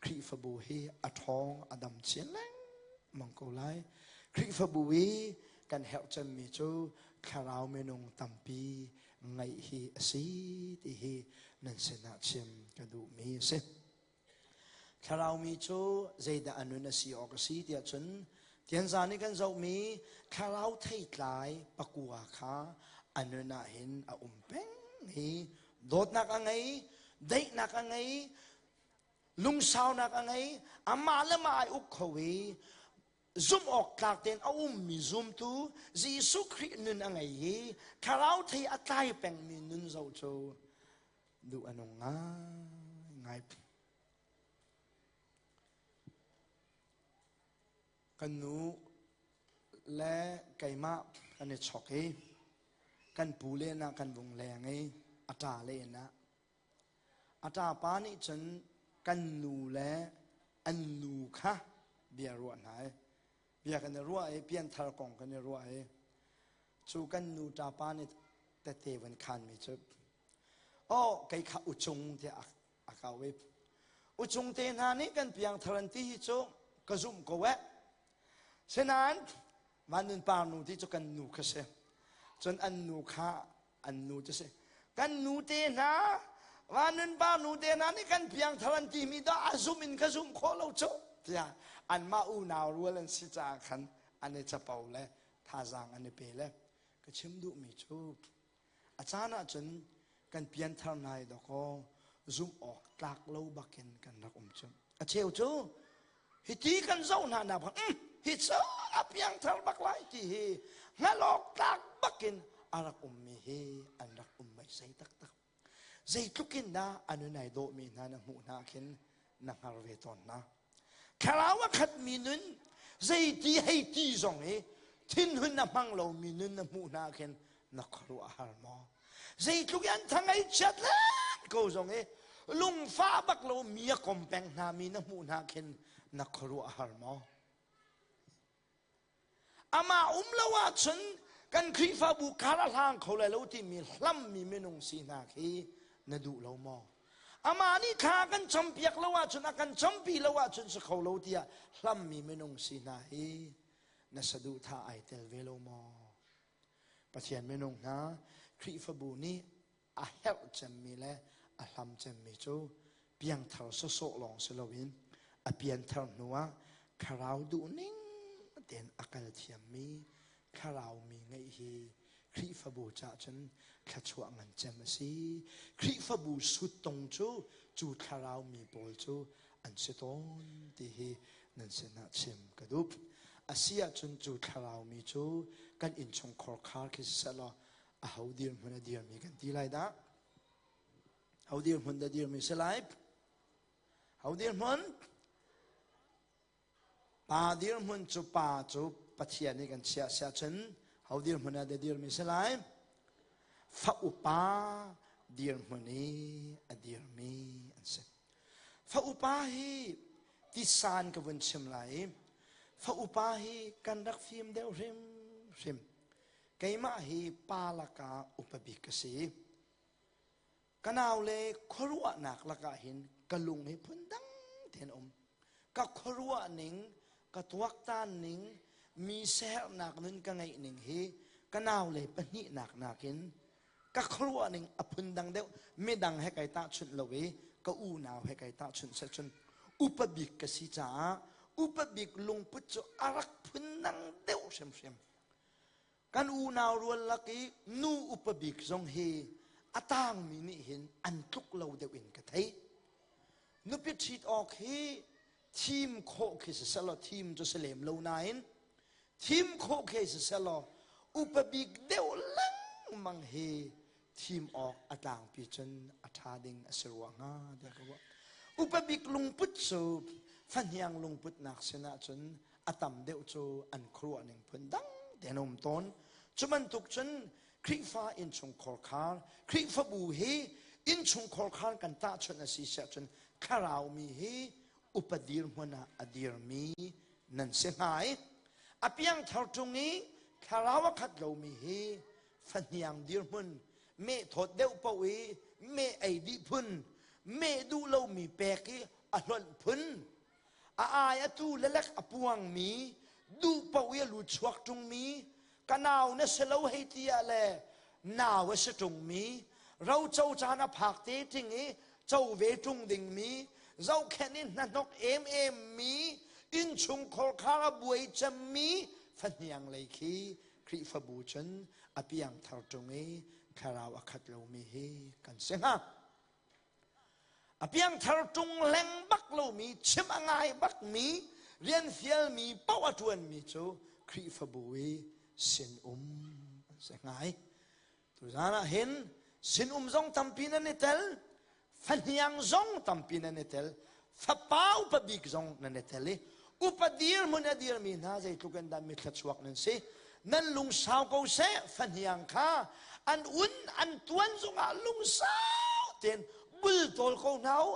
Khrihfabu hi a ṭhawng a dam chin lengmang ko lai. Khrihfabu i kan herh cemmi cu thlarau minung tampi ngaih hi a si ti hi nan sinah chim ka duhmi a si. Thlarau mi cu zeidah a nun a si awk a si tiah cun tianzan nih kan zohmi thlarau theitlai pakua kha a nun ah hin a um peng i dawtnak a ngei, daihnak a ngei, lungsaunak a ngei, amah le mah ai uk kho i zumh awk tlak tein a ummi zumtu Jesuh Khrih nun a ngei i thlarau thei a tlai pengmi nun zoh cu duh a nung ngaingai. Kan nu le keimah kan i chok i kan pu len ah kan vung leng i a ṭa len ah A ṭapa nih cun kan nu le an nu kha bia ruah hna i bia kan i ruah i pianthar kong kan i ruah i cu kan nu ṭapa nih tette van khanmi cu oh kei kha uchung tiah a kau i uchung te hna nih kan piangthar an ti hi cu ka zumh ko eh sinain van nun par nu ti cu kan nu kha si cun an nu kha an nu cu si kan nu te hna vanun pa nu te hna nih kan piangthar an timi dah a zum in ka zum khawh lo cu tiah anmah unau rual an si caah khan an i capo le thazaang an i pe le ka chim duhmi cu a caan ahcun kan pianthar nai dawkaw zumh awk tlak lo bakin kan rak um cu a cheu cu hiti kan zoh hna nak bang hi cu a piangthar bak lai ti hi hngalh awk tlak bakin. a rak ummi hi an rak um meisei taktak. Zeitluk in dah a nun ai dawhmi hna na hmuh hna khin na hngar ve tawn hna. Thlarau a khatmi nun zeiti hei ti zong hi thinhun a hmang lomi nun na hmuh hna khin na khuaruah a har maw? Zeitluk i an thang ei chiat len ko zong i lungfah bak lo mi a kom peng hna mi na hmuh hna khin na khuaruah a har maw? Amah um lo ahcun kan Khrihfabu kar a hlang kho lai lo timi hlammi minung si hna khi na duh lo maw? Amah nih thla kan campiak lo ahcun a kan campi lo ahcun si kho lo tiah hlammi minung si hna hi na saduhthah ai tel ve lo maw? Pathian minung hna Khrihfabu nih a herh cemmi le a hlam cemmi cu piangthar sawsawh lawng si loin a pianthar hnuah thlarau duhning tein a kal thiammi thlarau mi ngeih hi Khrihfabu caah cun thluachuah ngan cem a si. Khrihfabu suttung cu cu thlarau mi pawl cu an si tawn ti hi nan sinah chim ka duh. A si ahcun cu thlarau mi cu kan innchungkhar khar khi siseh law aho dirhmun a dirmi kan ti lai dah? Ho dirhmun dah dirmi si lai? Ho dirhmun? Pa dirhmun cu pa cu Pathian nih kan chiah siah cun ho dirhmun ah dah dirmi si lai? Fa upa dirhmun i a dirmi an si. Fa upa hi tisan ka vun chim lai i fa upa hi kan rak fim deuh hrim hrim. Keimah hi pa lakah upa bik ka si. Ka naule khuaruahnak lakah hin ka lung hi phundang tein um. Ka khuaruah ning, ka tuaktan ning, mi siaherhnak nun ka ngeih ning hi ka naule pahnihnak nakin ka khuaruah ning a phundang deuh. Midang he kai tahchunh lo i ka unau he kai tahchunh seh cun upa bik ka si caah upa bik lungput cu a rak phundang deuh hrimhrim. Kan unau rual lak i nu upa bik zong hi a tangmi nih hin an tluk lo deuh in ka thei. Nupi ṭhit awk hi thim khawh khi si selaw thim cu si lem lo nain thim khawh khi si selaw upa bik deuh lengmang hi thim awk a tlangpi cun a ṭha ding a si rua hnga tiah ka ruah. Upa bik lungput cu fahniang lungputnak sinah cun a tam deuh cu an khuaruah ning phun dang tein a um tawn. Cu bantuk cun Khrihfa innchungkhar khar, Khrihfabu hi innchungkhar khar kan tahchunh a si siah cun thlarau mi hi upa dirhmun ah a dirmi nan si hnga i a piangthar ṭung i thlarau a khat lomi hi fahniang dirhmun meh thawt deuh paoh i meh ei dih phun meh duh lomi pek i a hlonh phun a ai a tu lelek a puangmi duh paoh i a lut chuak ṭungmi ka nau na si lo hei ti ah le nau a si ṭungmi roco caan a phak te ṭing i co ve ṭung dingmi zohkhenh i hnahnok emem mi innchungkhar khar a buai cemmi fahniang lei khi Khrihfabu cun a piangthar ṭung i thlarau a khat lomi hi kan si hnga. A piangthar ṭung leng bak lomi, chim a ngai bakmi, rian fialmi paoh a ṭuanmi cu Khrihfabu i sinum an si hnga i tuzaan ah hin sinum zong tampi nan i tel, fahniang zong tampi nan i tel, fapa upa bik zong nan i tel i upa dirhmun a dirmi hna zeitluk in dah mithluachuak nan si nan lungsau ko seh fahniang kha an un an tuan zongah lungsau tein bultawl ko hna u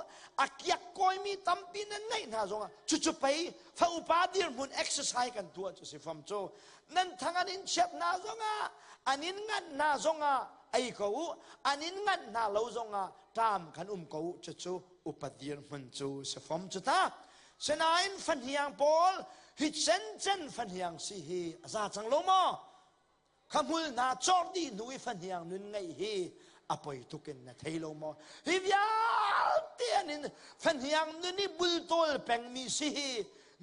a kiak kawimi tampi nan ngeih hna zongah cucu pei fa upa dirhmun exercise kan tuah cu si fam cu nan thang an in chiat hna zongah an in nganh hna zongah ei ko u an in nganh hna lo zongah ṭam khan um ko u cucu upa dirhmun cu si fom cu ta sinain fahniang pawl hi cencen fahniang si hi a za cang lo maw kha hmul hna cawr dih hnu i fahniang nun ngeih hi a poi tuk in na thei lo maw hi vialte an in fahniang nun i bultawl pengmi si hi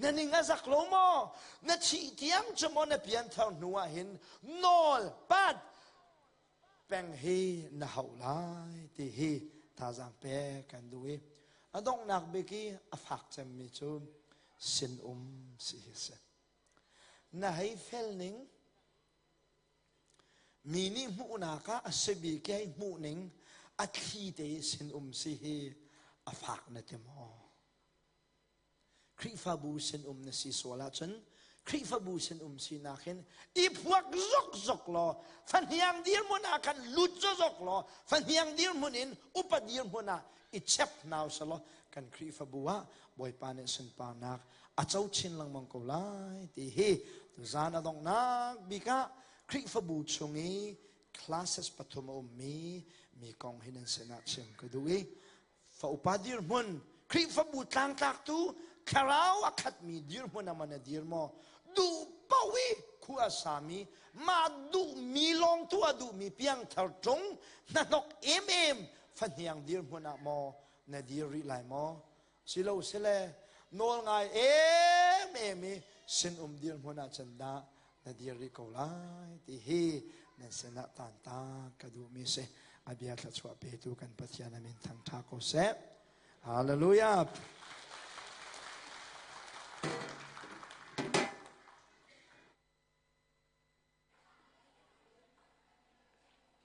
na ning a zak lo maw na thih tiang cu maw na pianthar hnu ah hin nawl pat peng hi na hauh lai ti hi thazaang pek kan duh i a donghnak bik i a fak cemmi cu sinum si hi si. Na hei fel ning. Mi nih hmuhnak ah a si bik i hmuhning a thli te sin um si hi a fak na ti maw? Khrihfabu sin um na si sual ahcun Khrihfabu sin um sinak hin i phuak zokzok law fahniang dirhmun ah khan lut zokzok law fahniang dirhmun in upa dirhmun ah i chep hna usalaw kan Khrihfabu ah Bawipa nih sunparnak a co chin lengmang ko lai ti hi tuzan a donghnak bik ah Khrihfabu chung i classes pathum a ummi mi kong hi nan sinah chim ka duh i fa upa dirhmun Khrihfabu tlangtlaktu thlarau a khatmi dirhmun ah man a dir maw duh paoh i khua a sami mah duhmi lawng tu a duhmi piangthar ṭung hnahnok emem fahniang dirhmun ah maw na dir rih lai maw silo sile nawl ngai em em i sinum dirhmun ah cun dah na dir rih ko lai ti hi nan sinah taanta ka duhmi si. A bia thluachuah petu kan Pathian amin thangṭha ko seh. Hallelujah.